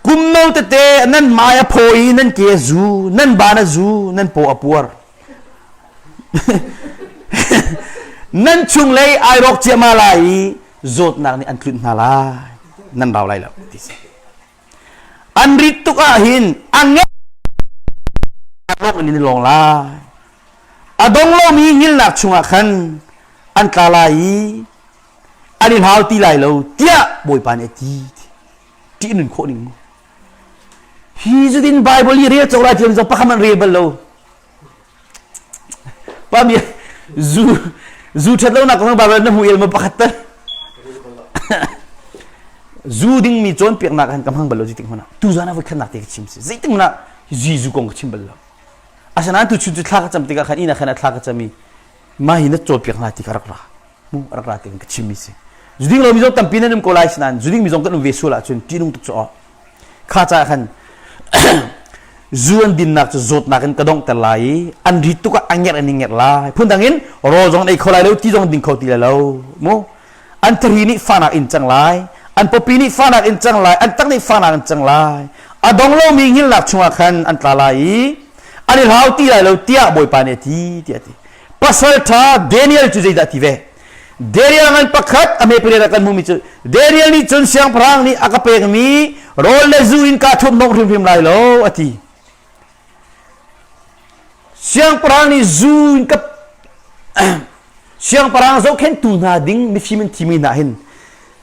kum no tete nan mai a phaw i nan ke a zu nan ban a zu nan paw a puar nan chunglei ai rawk ciama lai i zawtnak nih an tlunh hna lai nan rau lai lo ti si an rit tuk ah hin a nge lawng in in lawng lai a dong lomi hngilnak chungah khan an tla lai i an i hlau ti lai lo tiah bawipa nih a ti ṭih nun khawh ning mu hi zudin Bible i rel cawk lai thiam zong pakhat an rel bal lo Pa mi zu zu ṭhat lonak kong Bible na hmu el ma pakhat tal zu dingmi cawnpiaknak han ka hmang bal lo zeitik hmanh ah tu zan ah voi khatnak te ka chim si zeitik hmanh ah zu zu kong ka chim bal lo asinain tu chun cu thla ka cam tikah khan inn ah khan a thla ka cam i mah hi na cawnpiak hna ti ka rak ra mu rak ra ti ka chim mi si zuding lomi zong tampi nan um ko lai sinain zuding mi zong kan um ve sual ahcun ṭihnung tuk cu aw kha caah khan zu an dinnak cu zawtnak in ka donghter lai i an rit tuk ah a ngerh an i ngerh lai phundang in rawl zong an ei kho lai lo ti zong ding kho ti lai lo mu an thari nih fahnak in cang lai an pawpi nih fahnak in cang lai an tak nih fahnak in cang lai a dong lomi hngilnak chungah khan an tla lai i an i hlau ti lai lo tiah bawipa nih a ti tiah a ti pasal ṭha Daniel cu zeidah ti ve Daniel ngan pakhat a hme pariat ah kan hmuhmi cu Daniel nih cun siangpahrang nih a ka pekmi rawl le zu in kaa thurhnawm hrimhrim lai lo a ti. Siangpahrang nih zu in ka siangpahrang zohkhenhtu hna ding mifim in thimi hna hin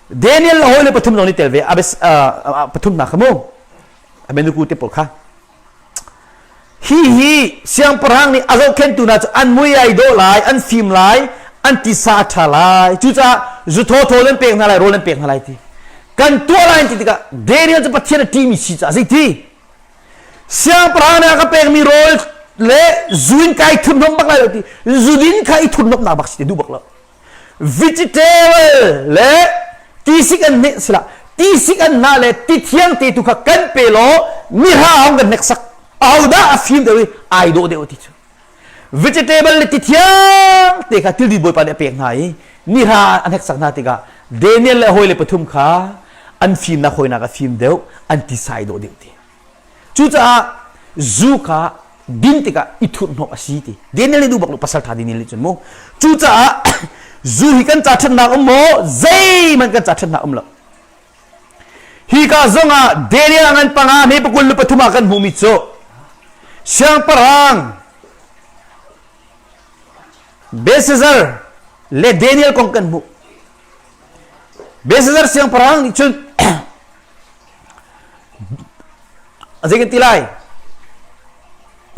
Daniel le hawile pathum zong nih tel ve abes pathum hna kha mu Amenuku te pawl kha Hihi siangpahrang nih a zohkhenhtu hna cu an mui ai dawh lai, an fim lai, an tisa a ṭha lai. Cucaah zu thawthaw nan pek hna lai, rawl nan pek hna lai ti. Kan tuah lai ti tikah Daniel cu Pathian a ṭihmi si caah zeiti? Siangpahrang nih a ka pekmi rawl le zu in kai thurhnawm bak lai lo ti. Zudin kha i thurhnawmhnak bak si ti duh bak lo. Vegetable le tisik an hmeh sila tisik an hnah le ti thiang te tu kha kan pe law mihra hong kan hneksak ahodah a fim deuh i ai dawh deuh ti cu vegetable le ti thiang te kha tildit bawipa nih a pek hna i nihra an hneksak hna tikah Daniel le hawi le pathum kha an fimnak hawinak a fim deuh an tisa ai dawh deuh ti Cucaah zu kha din tikah i thurhhnawh a si ti. Daniel nih duh bak lo pasal ṭha Daniel nih cun mu. Cucaah zu hi kan ca ṭhatnak um maw? Zeihmanh kan ca ṭhatnak um lo. Hika zongah Daniel ngan panga hme pakul le pathum ah kan hmuhmi cu siangpahrang Belshazzar le Daniel kong kan hmuh. Belshazzar siangpahrang nih cun zei kan ti lai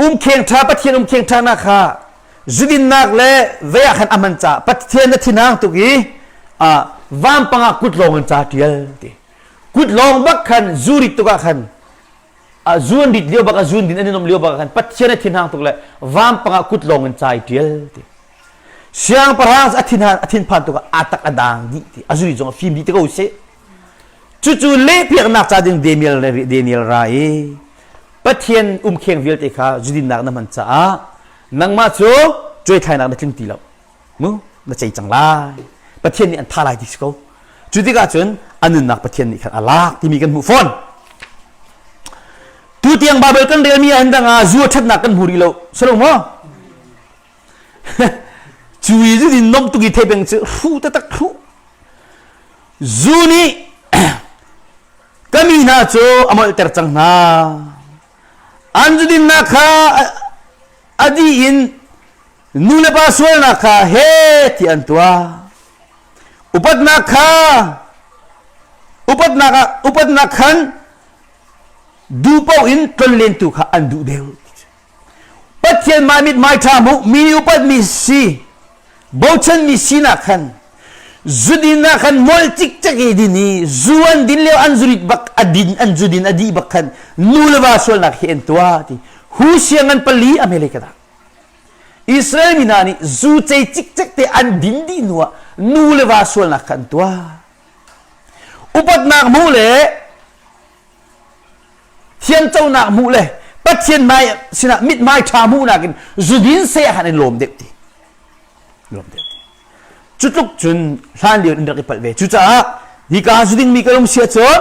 umkheng ṭha Pathian umkheng ṭha nak kha zudinnak le vei ah khan a hman caah Pathian na thinhang tuk i vampang ah kut lawng in ca ṭial ti kut lawng bak khan zu rit tuk ah khan zu an rit lio bak ah zun din an in um lio bak ah khan Pathian a thinhang tuk le vampang ah kut lawng in ca i ṭial ti siangpahrang a thinhan a thinphan tuk ah a tak a daang dih ti a zuri zong a fim dih te ko seh Cucu lehpiaknak ca ding Daniel Daniel ra i Pathian umkheng vialte kha zudinnak na hman caah nangmah cu cuaithlainak na tling ti lo mu na cei cang lai Pathian nih an tha lai ti si ko cu tikah cun a nunnak Pathian nih khan a lak timi kan hmuh fawn tu tiang Bible kan relmi ah hin dang ah zu a ṭhatnak kan hmu rih lo si lo maw? Cu i zu din nom tuk i thei peng cu hru taktak hru. Zu nih ka mi hna cu a molhter cang hna. An zudinnak kha a dih in nu le pa sualnak kha he ti an tuah. Upatnak kha upatnak ah upatnak khan duh paoh in tlonlentu kha an duh deuh. Pathian mah mithmai ṭha hmuh mi upatmi si bochanmi sinak khan zudin ah khan molh cikcek i din i zu an din lio an zurit bak a din an zudin a dih bak khan nu le va sualnak hi an tuah ti hu siang an pali a hmele ka dah Israel mi hna nih zu cei cikcek te an din dih hnu ah nu le va sualnak kha an tuah upatnak hmuh le thiamconak hmuh le Pathian hmai sinah mithmai ṭha hmuhnak in zudin sei ah khan in lawm deuh ti lawm deuh ti cu tluk cun hlan lio in rak i palh ve cucaah hika zuding mi kan um sia cun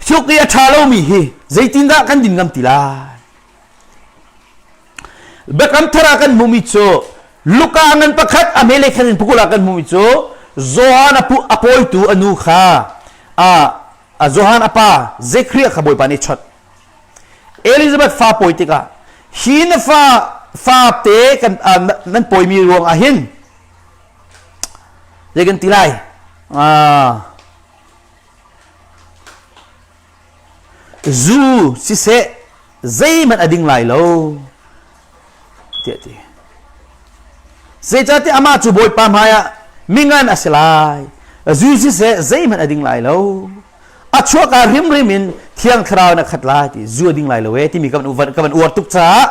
hluk i a ṭha lomi hi zeitindah kan din ngam ti lai Biakam thar ah kan hmuhmi cu Luka ngan pakhat a hmele khan in pakul ah kan hmuhmi cu Johan a pawitu a nu kha a Johan a pa Zekhariah kha Bawipa nih chawnh. Elizabeth fa pawi tikah hi na fa fa te kan nan pawimi ruang ah hin zei kan ti lai zu siseh zeihmanh a ding lai lo tiah ti zeicahtiah amah cu Bawipa hmaiah mingan a si lai zu siseh zeihmanh a ding lai lo a chuahka hrimhrim in thiang thlarau in a khat lai ti zu a ding lai lo e timi ka van ka van uar tuk caah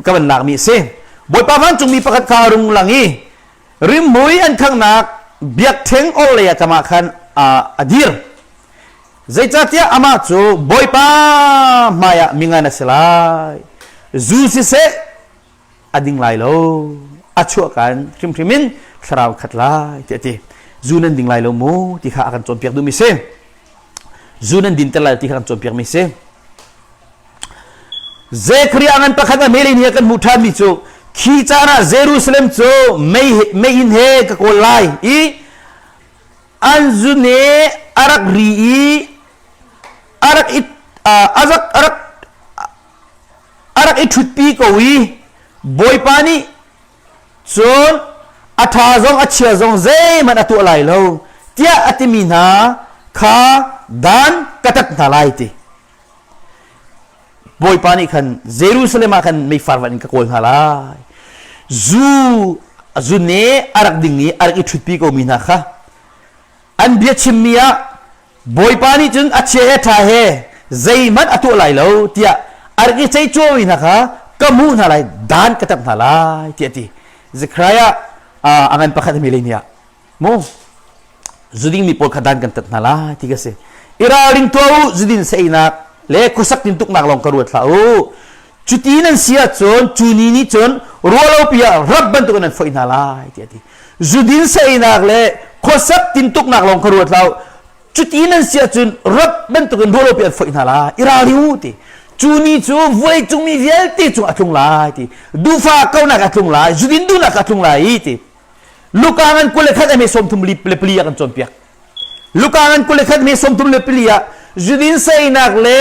ka van lakmi a si Bawipa vancungmi pakhat kha a rung lang i rimhmui an khanghnak biakṭheng orhlei ah kamah khan a dir Zeicahtiah amah cu Bawipa hmaiah mingan a si lai. Zu siseh a ding lai lo. A chuahkan hrimhrim in thlarau khat lai tiah a ti. Zu nan ding lai lo mu ti kha a kan cawnpiak duhmi si. Zu nan dinter lai ti kha kan cawnpiakmi si. Zekhariah ngan pakhat a hmel in hi kan hmuh ṭhanmi cu khi caan ah Jerusalem cu mei meiinn he ka kawl lai i an zune a rak ri i a rak i a rak a rak a rak i ṭhutpi ko i Bawipa nih cun a ṭha zong a chia zong zeihmanh a tuah lai lo tiah a timi hna kha dan ka tat hna lai ti Bawipa nih khan Jerusalem ah khan meifar van in ka kawl hna lai. Zu zune a rak ding i a rak i ṭhutpi komi hna kha an bia chimmi ah Bawipa nih cun a chia he ṭha he zeihmanh a tuah lai lo tiah a rak i ceih hna kha ka hmuh hna lai dan ka tap hna lai tiah a ti. Zekhariah a ngan pakhat a mi lei nih ah mu zuding mi pawl kha dan kan tat hna lai ti ka si i ralring tuah u zudin seinak le khuasak tintuknak lawng ka ruat hlah u cuti nan si ahcun cu ni nih cun ruahlopi ah rap bantuk in nan foih hna lai tiah ti zudin seinak le khuasak tintuknak lawng ka ruat hlah u cuti nan si ahcun rap bantuk in ruahlopi an foih hna lai i ralring u ti cu ni cu vawleicung mi vialte cung a tlung lai ti duhfa konak a tlung lai zudin duhnak a tlung lai i ti Luka ngan 21 a hme 34 le pali ah kan cawnpiak. Luka ngan 21 hme 34 le ah zudin seinak le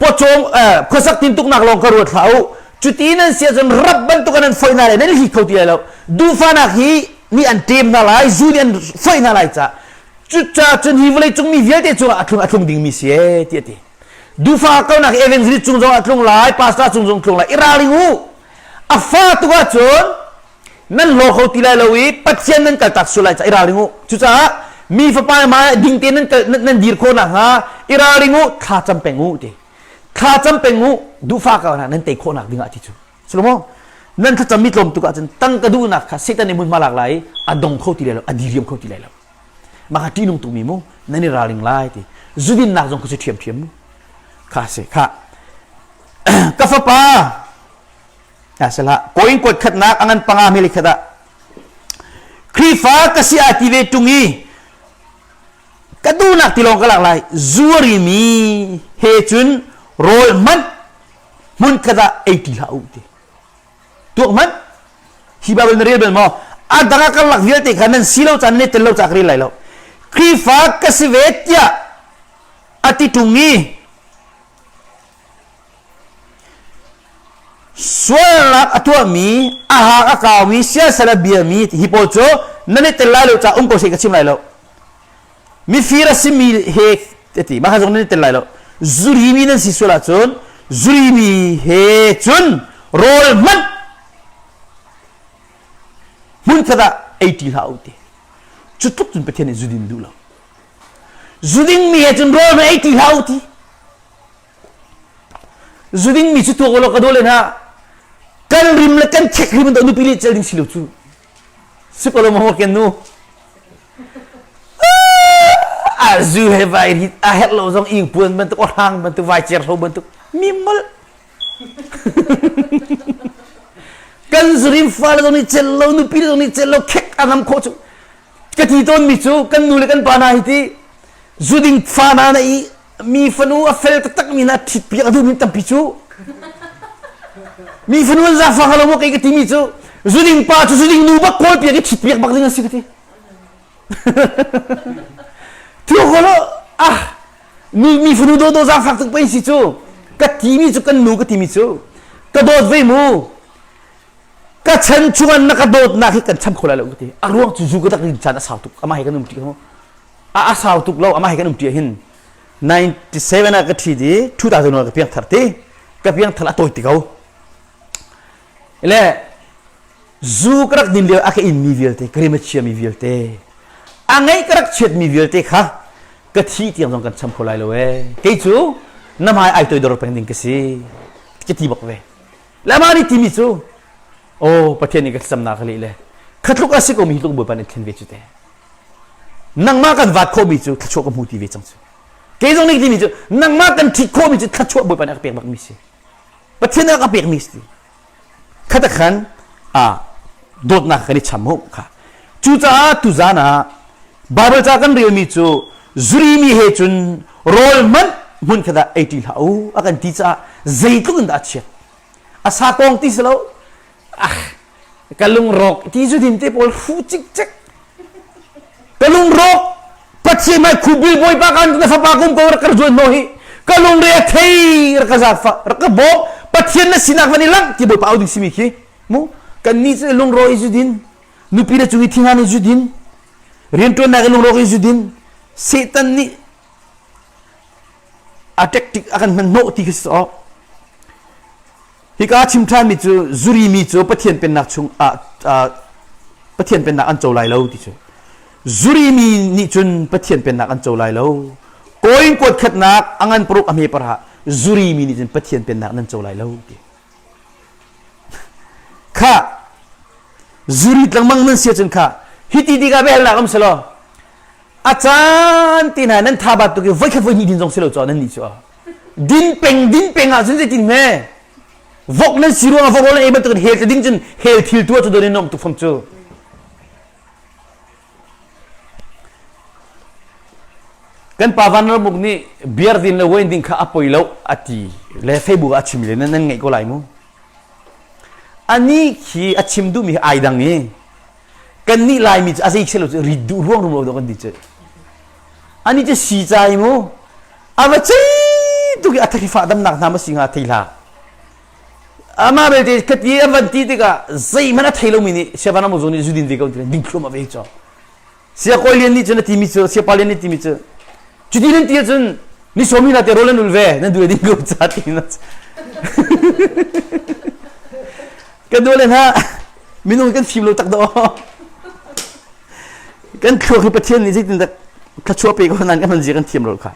pawcawm khuasak tintuknak lawng ka ruat hlah u. Cuti nan si ahcun rap bantuk an foih hna lai nan hli kho ti lai lo. Duhfanak hi nih an ṭem hna lai, zu nih an foih hna lai ca. Cucaah cun hi vawleicung mi vialte cungah a tlung a tlung dingmi si ee ti a ti. Duhfa konak evangelist cung zong a tlung lai, pastor cung zong tlung lai. I ralring u. A fa tuk ahcun nan hlaw kho ti lai lo i Pathian nan kaltak sual lai caah i ralring u. Cucaah mi fapa hmai ding tein nan kal nan dir khawh nakhnga i ralring u, thla cam peng u ti. Thla cam peng u, duhfa ka nan tei khawh nak dingah ti cu. Salomo nan thlacam mi tlawm tuk ahcun tangka duhnak kha Satan nih hmunhma lak lai i a dong kho ti lai lo, a diriam kho ti lai lo. Mah kha ṭihnung tukmi mu, nan i ralring lai ti. Zudinnak zong kha cu ṭhiamṭhiam mu. Kha si, kha. Ka fapa, Sihlah koin kuat khatnak a ngan panga hmeli khat ah Khrihfa ka si a ti ve ṭung i ka duhnak ti lawng ka lak lai zuari mi he cun rawl hmanh hmun khat ah ei ti hlah u ti tuak hmanh. Hi Bible na rel bal maw? A dang ah karlak vialte kha nan si lo caan ne tel lo ca ka rel lai lo. Khrihfa ka si ve tiah a ti ṭung i sualnak a tuahmi, a hak a kaumi, siasal a biami hi pawl cu nan i tel lai lo ca um ko seh ka chim lai lo. Mifir a simi he ti mah kha zong nan i tel lai lo. Zurimi nan si sual ahcun zurimi he cun rawl hmanh hmunkhat ah ei ṭi hlah u ti. Cu tluk cun Pathian nih zudin duh lo. Zuding mi he cun rawl hmanh ei ṭi hlah u ti. Zuding mi cu tuak law ka daw len ha. Kan rim le kan khek rim do nupi le cel ding si lo cu. Si ko lo ma ken nu. A zu he vai rit a herh lo zong ing puan bantuk o hrang bantuk vai cer hlo bantuk mi mal. Kan zurim fa le zong nih cel lo nupi le zong nih cel lo khek a ngam khawh cu. Ka ti tawn mi cu kan nu le kan pa hna hi ti zuding fa hna na i mi fanu a fel taktak mi hna ṭhit piak a duhmi tampi cu mi fanu an zaangfah hnga lo maw kei ka timi cu zuding pa cu zuding nu bak kawl piak i ṭhit piak bak ding an si ka ti Thukholo ah mi mi fanu dawdawh zaangfak tuk pei si cu ka timi cu kan nu ka timi cu ka dawt ve mu ka chan chungan na ka dawtnak hi kan cham kho lai lo ka ti a ruang cu zu ka tak rin caan a sau tuk amah he kan um ṭi a a sau tuk lo amah he kan um ṭi hin 97 ah ka ṭhi di 2000 ah ka piang thar ti ka piang thar a tawi ti ko le zu ka rak din lio a ka in mi vialte ka rim a chia mi vialte a ngeih ka rak chiat mi vialte kha ka thi tiang zong kan cham kho lai lo ee kei cu na hmai ai toidor peng ding ka si ka ti bak ve le amah nih timi cu oh Pathian nih ka thlacamnak ka leh le khatluk a si ko mi hi tluk Bawipa nih thlen ve cu te nangmah kan vat khawhmi cu thluachuah ka hmu ti ve cang cu kei zong nih timi cu nangmah kan ṭhit khawhmi cu thluachuah Bawipa nih a ka pek bakmi si Pathian nih a ka pekmi si khata khan a dawtnak kan i cham ho kha cucaah tuzan ah Bible ca kan relmi cu zurimi he cun rawl hmanh hmun khat ah ei ṭi hlah u a kan ti caah zeitluk in dah a chiat a sa kong ti si lo ah ka lungrawk ti zu din te pawl hu cikcek ka lungrawk Pathian mai khubil bawipa kan na fapa kum ko rak ka zuan no hi ka lungre a thei rak ka zafa rak ka bawm Pathian na sinak van i lang ti bawipa au ding simi khi mu kan ni cu lungrawk i zu din nupi le cung i thingan i zu din rianṭuannak i lungrawk i zu din Satan nih a tactic a kan hman hnawh ti khi si awk Hika chim ṭhanmi cu zurimi cu Pathian Pennak chung ah Pathian Pennak an co lai lo ti cu. Zurimi nih cun Pathian Pennak an co lai lo. Kawi kuat khatnak a ngan paruk a hme parah zurimi nih cun Pathian Pennak nan co lai lo ti. Kha zuri tlangmang nan sia cun kha hiti tikah biahalnak um selaw a caan te hna nan tha bat tuk i voikhat voi hnih din zong si lo caw nan nih cu din peng din peng ah cun zeitin hme vok nan si ruangah vok rawl ei bantukin hel te ding cun hel thil tu cu don in nom tuk fam cu kan pa Van Ramuk nih beer din le wine ding kha a poi lo a ti le Facebook ah a chim le nan nan ngaih ko lai mu ani khi a chim duhmi ai dang i Kannih Laimi cu a zei lo cu rit duh ruang rumro dawh kan ti cu. Ani cu si cai mu. A va cei tuk i a thakifah damnak hna ma si hnga thei hlah. Amah belte kati a van ti tikah zeihmanh a thei lomi nih Siavan Amu zong nih zudin ve ko ti ding thluahmah ve cu. Sia Kawi Lian nih cun a timi cu Siapa Lian nih timi cu cuti nan ti ahcun ni sawmi hna te rawl nan ul ve nan duh ding ko ca ti na Ka duh le hna minung kan fim lo tak do. Kan thluak hi Pathian nih zeitindah thluachuah pe ko nan kan hman zia kan thiam lo kha.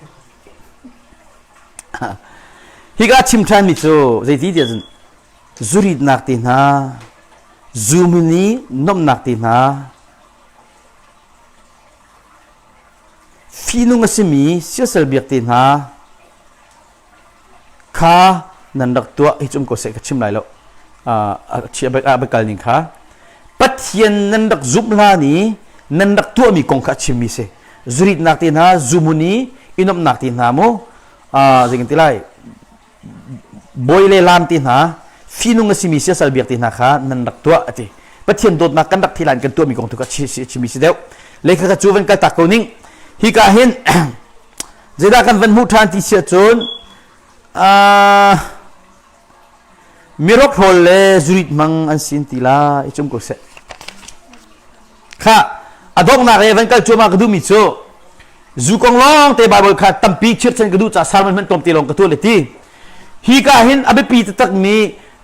Hika chim ṭhanmi cu zeiti tiah cun zuritnak te hna, zumin i nomhnak te hna, fihnung a simi siasal biak te hna, kha nan rak tuah hi cu um ko seh ka chim lai lo a kal ning kha Pathian nan rak zumh hlan i nan rak tuahmi kong kha a chimmi si zuritnak te hna zumun i inomhnak te hna mu zei kan ti lai bawi le lam te hna fihnung a simi siasal biak te hna kha nan rak tuah a ti. Pathian dawtnak kan rak thilan kan tuahmi kong tu kha chimi si deuh. Lehkha kha cu van kal tak ko ning. Hi ka hin zeidah kan van hmuh ṭhan ti si ahcun mirok hrawl le zurit hmang an sin ti la i cum ko seh. Kha a donghnak e van kal cuahmah ka duhmi cu zu kong lawng te Bible kha tampi chirchan ka duh ca sermon hmanh tlawmte lawng ka tuah le ti. Hi ka hin a biapi taktak mi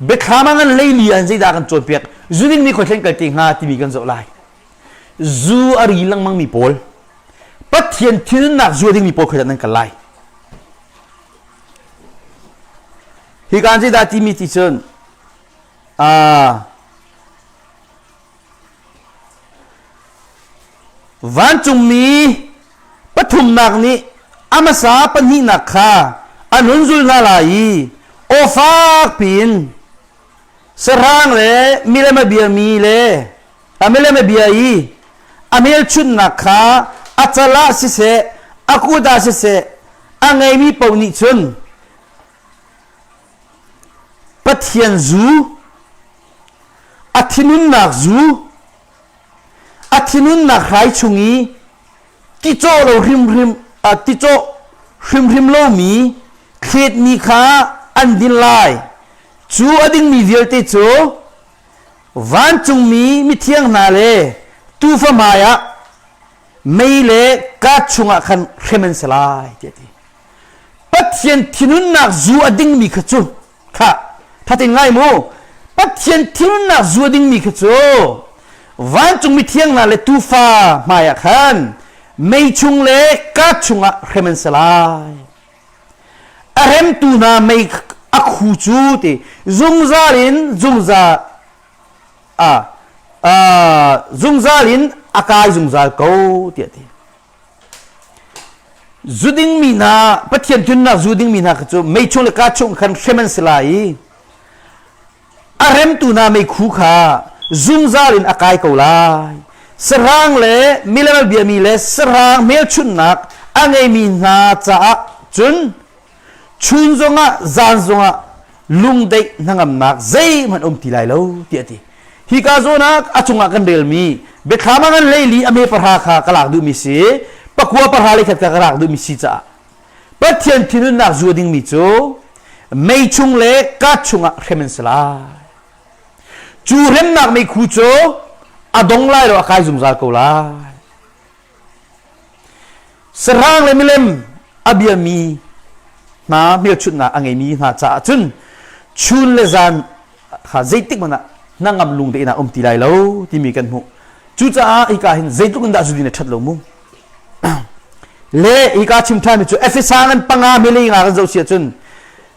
biathlam ah ngan leili an zeidah kan cawnpiak zu ding mi khoi thlen kal te hnga timi kan zoh lai. Zu a ri lengmang mi pawl Pathian thinunnak zu a ding mi pawl khoi dah nan kal lai. Hi ka zeidah timi ti cun Vancungmi pathumnak nih a hmasa pahnihnak kha an hun zul hna lai i aw fak piin sahrang le milem a biami le a milem a bia i a hmelchunhnak kha a cal ah siseh a kut ah siseh a ngeimi paoh nih cun Pathian zu a thinunnak zu a thinunnak hrai chung i ticawh lo hrimhrim ticawh hrimhrim lomi thletmi kha an din lai cu a dingmi vialte cu vancungmi mithiang hna le tuufa hmaiah mei le kaat chungah khan hrem an si lai tiah a ti Pathian thinunnak zu a dingmi kha cu kha thatin ngai mu Pathian thinunnak zu a dingmi kha cu vancung mithiang hna le tuufa hmaiah khan mei chung le kaat chungah hrem an si lai a remtu hna mei a khu cu ti zungzal in zungzal a zungzal in a kai zungzal ko tiah ti Zu dingmi hna Pathian tunnak zu dingmi hna kha cu mei chung le ka chung khan hrem an si lai i a remtu hna meikhu kha zungzal in a kai ko lai. Sahrang le milem a biami le sahrang hmelchunhnak a ngeimi hna caah cun chun zongah zan zongah lungdeih hnangamnak zeihmanh um ti lai lo tiah a ti. Hika zawn ah a cungah kan relmi biathlam ah ngan leili a me pahra kha ka lak duhmi si pakua pahra le khat kha ka lak duhmi si caah Pathian thinhunnak zua dingmi cu mei chung le kaat chungah hrem an si lai. Cu hremnak meikhu cu a dong lai lo a kai zungzal ko lai. Sahrang le milem a biami hna hmelchunhnak a ngeimi hna caah cun chun le zan kha zeitik hmanh ah hnangam lung tein ah um ti lai lo timi kan hmuh. Cucaah hika hin zeitluk in dah zudin a ṭhat lo mu. Le hika chim ṭhanmi cu Efesa ngan panga mele nga kan zoh si ahcun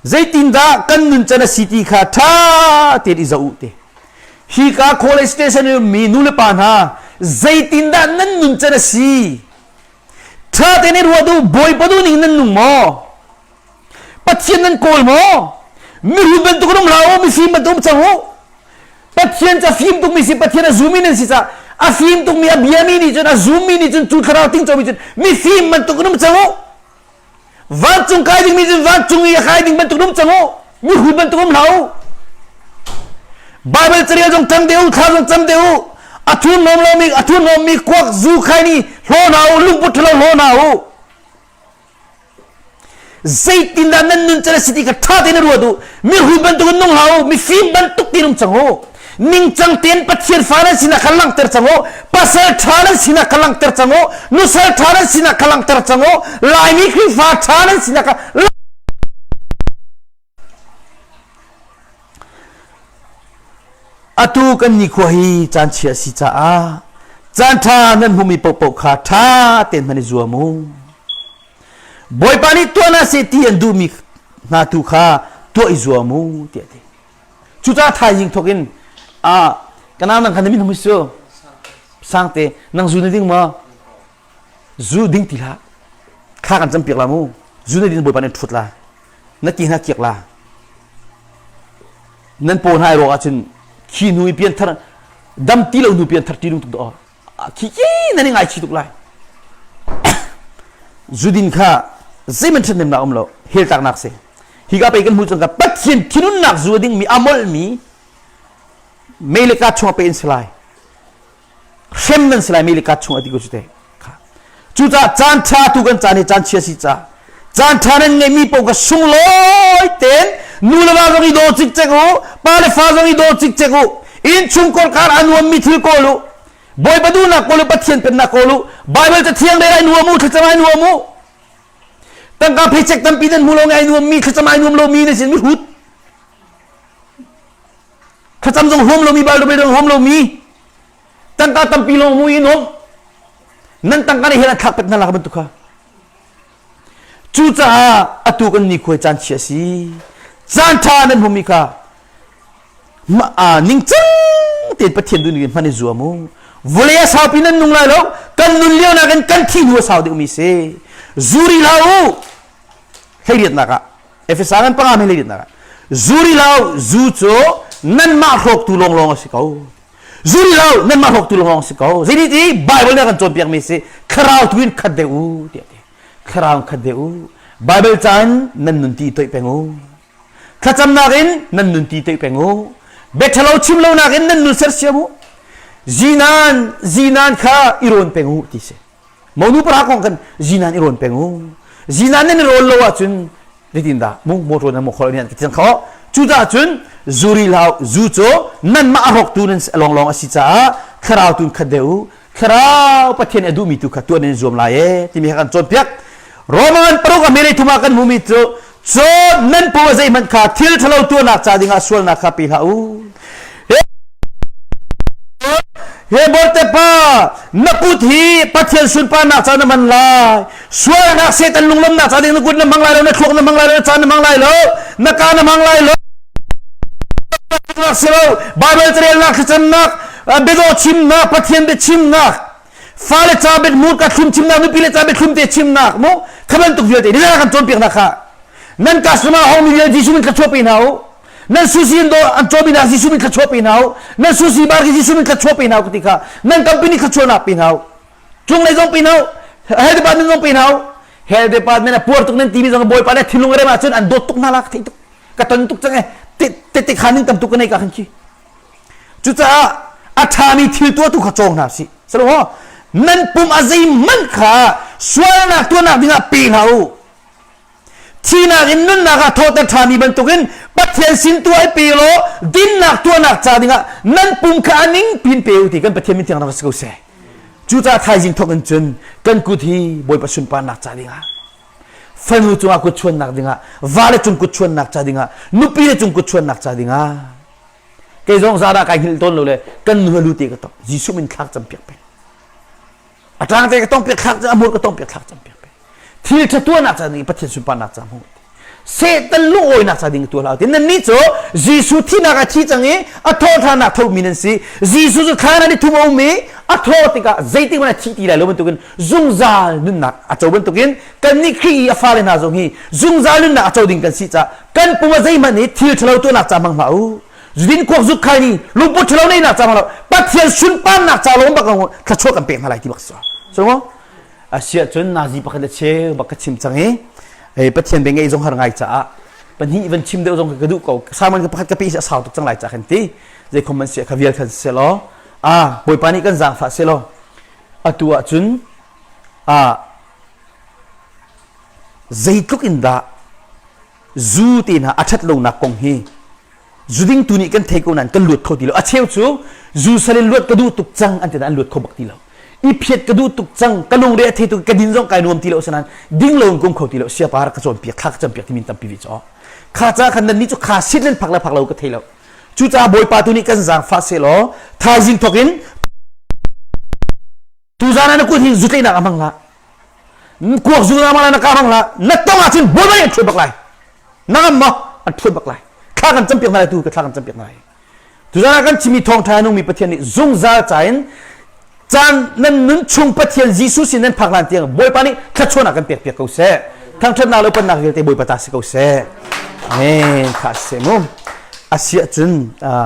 zeitindah kan nuncan a si ti kha ṭha tein i zoh u ti. Hika college station i ummi nu le pa hna zeitindah nan nuncan a si? Ṭha tein i ruat u, Bawipa duh ning nan nung maw? Pathian nan kawl maw? Mihrut bantuk in um hlah u, mifim bantuk um cang u. Pathian cu a fim tukmi si, Pathian a zumi nan si caah a fim tukmi, a biami nih cun, a zummi nih cun, cu thlarau tingco mi cun mifim bantuk in um cang u. Vancung kai dingmi cun vancung i a kai ding bantuk um cang u. Mihrut bantuk um hlah u. Bible carel zong cam deuh u, thla zong cam deuh u. A thurhnawm lomi, a thurhnawmmi kuak zu khai ni hlaw hna u, lungput ṭhalo hlaw hna u. Zeitindah nan nun can a si ti kha ṭha tein ruat u. Mihrut bantuk in nung hlah u, mifim bantuk tein um cang u. Ningcang tein Pathian fa nan sinak kha langhter cang u. Pasal ṭha nan sinak kha langhter cang u. Nusal ṭha nan sinak kha langhter cang u. Laimi Khrihfa ṭha nan sinak kha Atu kan nikhua hi caan chia a si caah caan ṭha nan hmuhmi paohpaoh kha ṭha tein hman i zuam u. Bawipa nih tuah hna seh ti an duhmi hna tu kha tuah i zuam u tiah a ti. Cucaah thaizing thawk in ah ka nau nang kha na min hmu su sangte nang zu na ding maw? Zu ding ti hlah. Thla kan campiak la mu. Zu na din Bawipa nih ṭhut la. Na ti hna kiak la. Nan paw hna ai rawk ahcun khi hnu i pianthar dam ti lo hnu pianthar ti lung tuk dawh khi khi nan i ngaichih tuk lai. Zudin kha zeihmanh ṭhathnemnak um lo hell tlaknak si. Hika pei kan hmuh cang ka Pathian thinunnak zu a dingmi a molhmi mei le ka chungah pe in si lai. Hrem nan si lai mei le kat chung a ti ko cu te. Cucaah caan ṭha tu kan caan hi caan chia si ca. Caan ṭha nan ngeihmi paoh kha sunglawi tein nu le va zong i daw cikcek u, pa le fa zong i daw cikcek u. Innchungkhar kar a nuammi thil kawl u. Bawipa duhnak kawl u, Pathian pennak kawl u. Baibal cathiang rel ai nuam u, thlacam ai nuam u. Tangka paycheck tampi nan hmu lo ngai nuammi, thlacam ai nuam lomi na sin mi hrut. Thlacam zong huam lomi, Baibal zong huam lomi. Tangka tampi lawng mu in um. Nan tangka nih hin an thlak pek hna lak bantuk kha. Cucaah atu kan nikhua caan chia si. Caan ṭha nan hmumi kha ningcang tein Pathian duh ning hman i zuam u. Vawlei a saupi nan nung lai lo. Kan nun lio nakin kan thi hnu a sau deuhmi si. Zuri hlah u. Hleiriatnak ah Efesa ngan panga me hleiriatnak ah zuri hlah u. Zu cu nanmah hrawktu lawnglawng a si ko. Zuri lo nanmah hrawktu lawng si ko. Zeinih ti Bible nih a kan cawnpiakmi si thlarau tu in khat deuh u tiah ti. Thlarau in khat deuh u. Bible ca in nan nun ti toih peng u. Thlacamnak in nan nun ti toih peng u. Biaṭhalo chim lonak in nan nun sersiam u. Zinan zinan kha i rawn peng u ti si. Monu para kong kan zinan i rawn peng u. Zinan nan i rawn lo ahcun zeitindah mu motor nan mo khol ni an ka kho cucaah cun zuri hlau zu cu nanmah a hrawktu nan lawnglawng a si caah thlarau tu khat deuh u thlarau pathian a duhmi tu kha tuan in zuam lai e timi kha kan cawnpiak Roman paruk a hmelei thum ah kan hmumi cu cun nan pu a zeihmanh kha thil ṭhalo tuahnak ca dingah sualnak kha pe hlah u He bawlte pa na kut hi Pathian sunparnak ca na hman lai. Sualnak Satan lunglawmnak ca ding na kut na hmang lai lo, na thluak na hmang lai lo, na caan na hmang lai lo, na ka na hmang lai lo. Si lo, Bible carelnak, thlacamnak, biadawh chimnak, Pathian biachimnak, fale ca bet murka thlum chimnak, nupi le ca bet thlum te chimnak, mu kha bantuk vialte ni kan cawnpiaknak kha nan customer hong mi vialte Jesuh min thluachuah pe hna u. Nan sushi in an cawmi hna Jesuh min thluachuah pe hna u. Nan sushi bar khi Jesuh min thluachuah pe hna u ka ti kha. Nan company thluachuahnak pe hna u. Cunglei zong pe hna u. Health department zong pe hna u. Health department a puar tuk nan timi zong Bawipa nih thinlung rem ahcun an dawt tuk hna la ka thei tuk. Ka ton tuk cang e. Tete khan ning tam tuk ka nei ka khan khi. Cucaah a ṭhami thil tuahtu kha cawng hna sih. Salo ho nan pum a zeihmanh kha sualnak tuahnak dingah pe hlah u. Thihnak in nunnak ah thawhter ṭhanmi bantukin Pathian sin tu ai pe law dinnak tuahnak ca dingah nan pum kha a ning pin pe u ti kan Pathian min thiang rak si ko seh. Cucaah thaizing thawk in cun kan kut hi Bawipa sunparnak ca dingah fanu cungah kut chuannak dingah vale cung kut chuannak ca dingah nupi le cung kut chuannak ca dingah kei zong zara kai hngilh tawn lo le kan nu lu te ka tok Jesuh min thlak cam piak peng a tang te ka tong piak thlak a mur ka tong piak thlak cam piak peng thil ṭha tuahnak ca ding Pathian sunparnak ca hmu Satan lungawinak ca ding tuah hlah ti nannih cu Jesuh thihnak a thi cang i a thawhṭhannak thomi nan si Jesuh cu thlan ah ni thum a um i a thawh tikah zeitik hmanh a thi ti lai lo bantukin zungzal nunnak a co bantukin kannih Khrih i a fale hna zong hi zungzal nunnak a co ding kan si caah kan pum a zeihmanh hi thil ṭhalo tuahnak ca hmang hlah u zudin kuak zuk khai ni lungput ṭhalo neihnak ca hmang lo Pathian sunparnak ca lawng bak thluachuah kan pek hna lai ti bak si so Asiah cun nazi pakhat le cheu bak ka chim cang i Pathian bia ngeih zong har ngai caah pahnih van chim deuh zong ka duh ko. Sermon ka pakhat ka pe a sau tuk cang lai ca kan ti. Zeikhom man sia kha vial khan se law a Bawipa nih kan zaangfah se law atu ah cun a zeitluk in dah zu te hna a ṭhat lonak kong hi zuding tu nih kan thei ko nain kan luat kho ti lo a cheu cu zu salin luat ka duh tuk cang an ti an luat kho bak ti lo i phiat ka duh tuk cang ka lungre a thei tuk ka din zong kai nuam ti lo sanan ding lo in kum kho ti lo siapa rak ka cawn piak thla ka cam piak timi tampi vi chaw kha ca khan nan ni cu kha sit len phak le phak lo ka thei lo cucaah bawipa tu nih kan zaangfah se law thaizing thawk in Tuzaan ah na kut hi zutleinak a hmang hlah. Kuak zu na hmang lai na ka hmang hlah. Na tong ahcun bawipa an ṭhuat bak lai. Na ngam maw? An ṭhuat bak lai. Thla kan campiak hna lai tu ka thla kan campiak hna lai. Tuzaan ah kan chimmi thawngṭha nungmi Pathian nih zungzal ca in caan nan nun chung Pathian Jesuh sin nan phak hlan tiang Bawipa nih thluachuahnak kan pek piak ko seh. Thangṭhatnak le upatnak vialte Bawipa ta si ko seh. Amen. Kha seh mu. Asiah cun uh,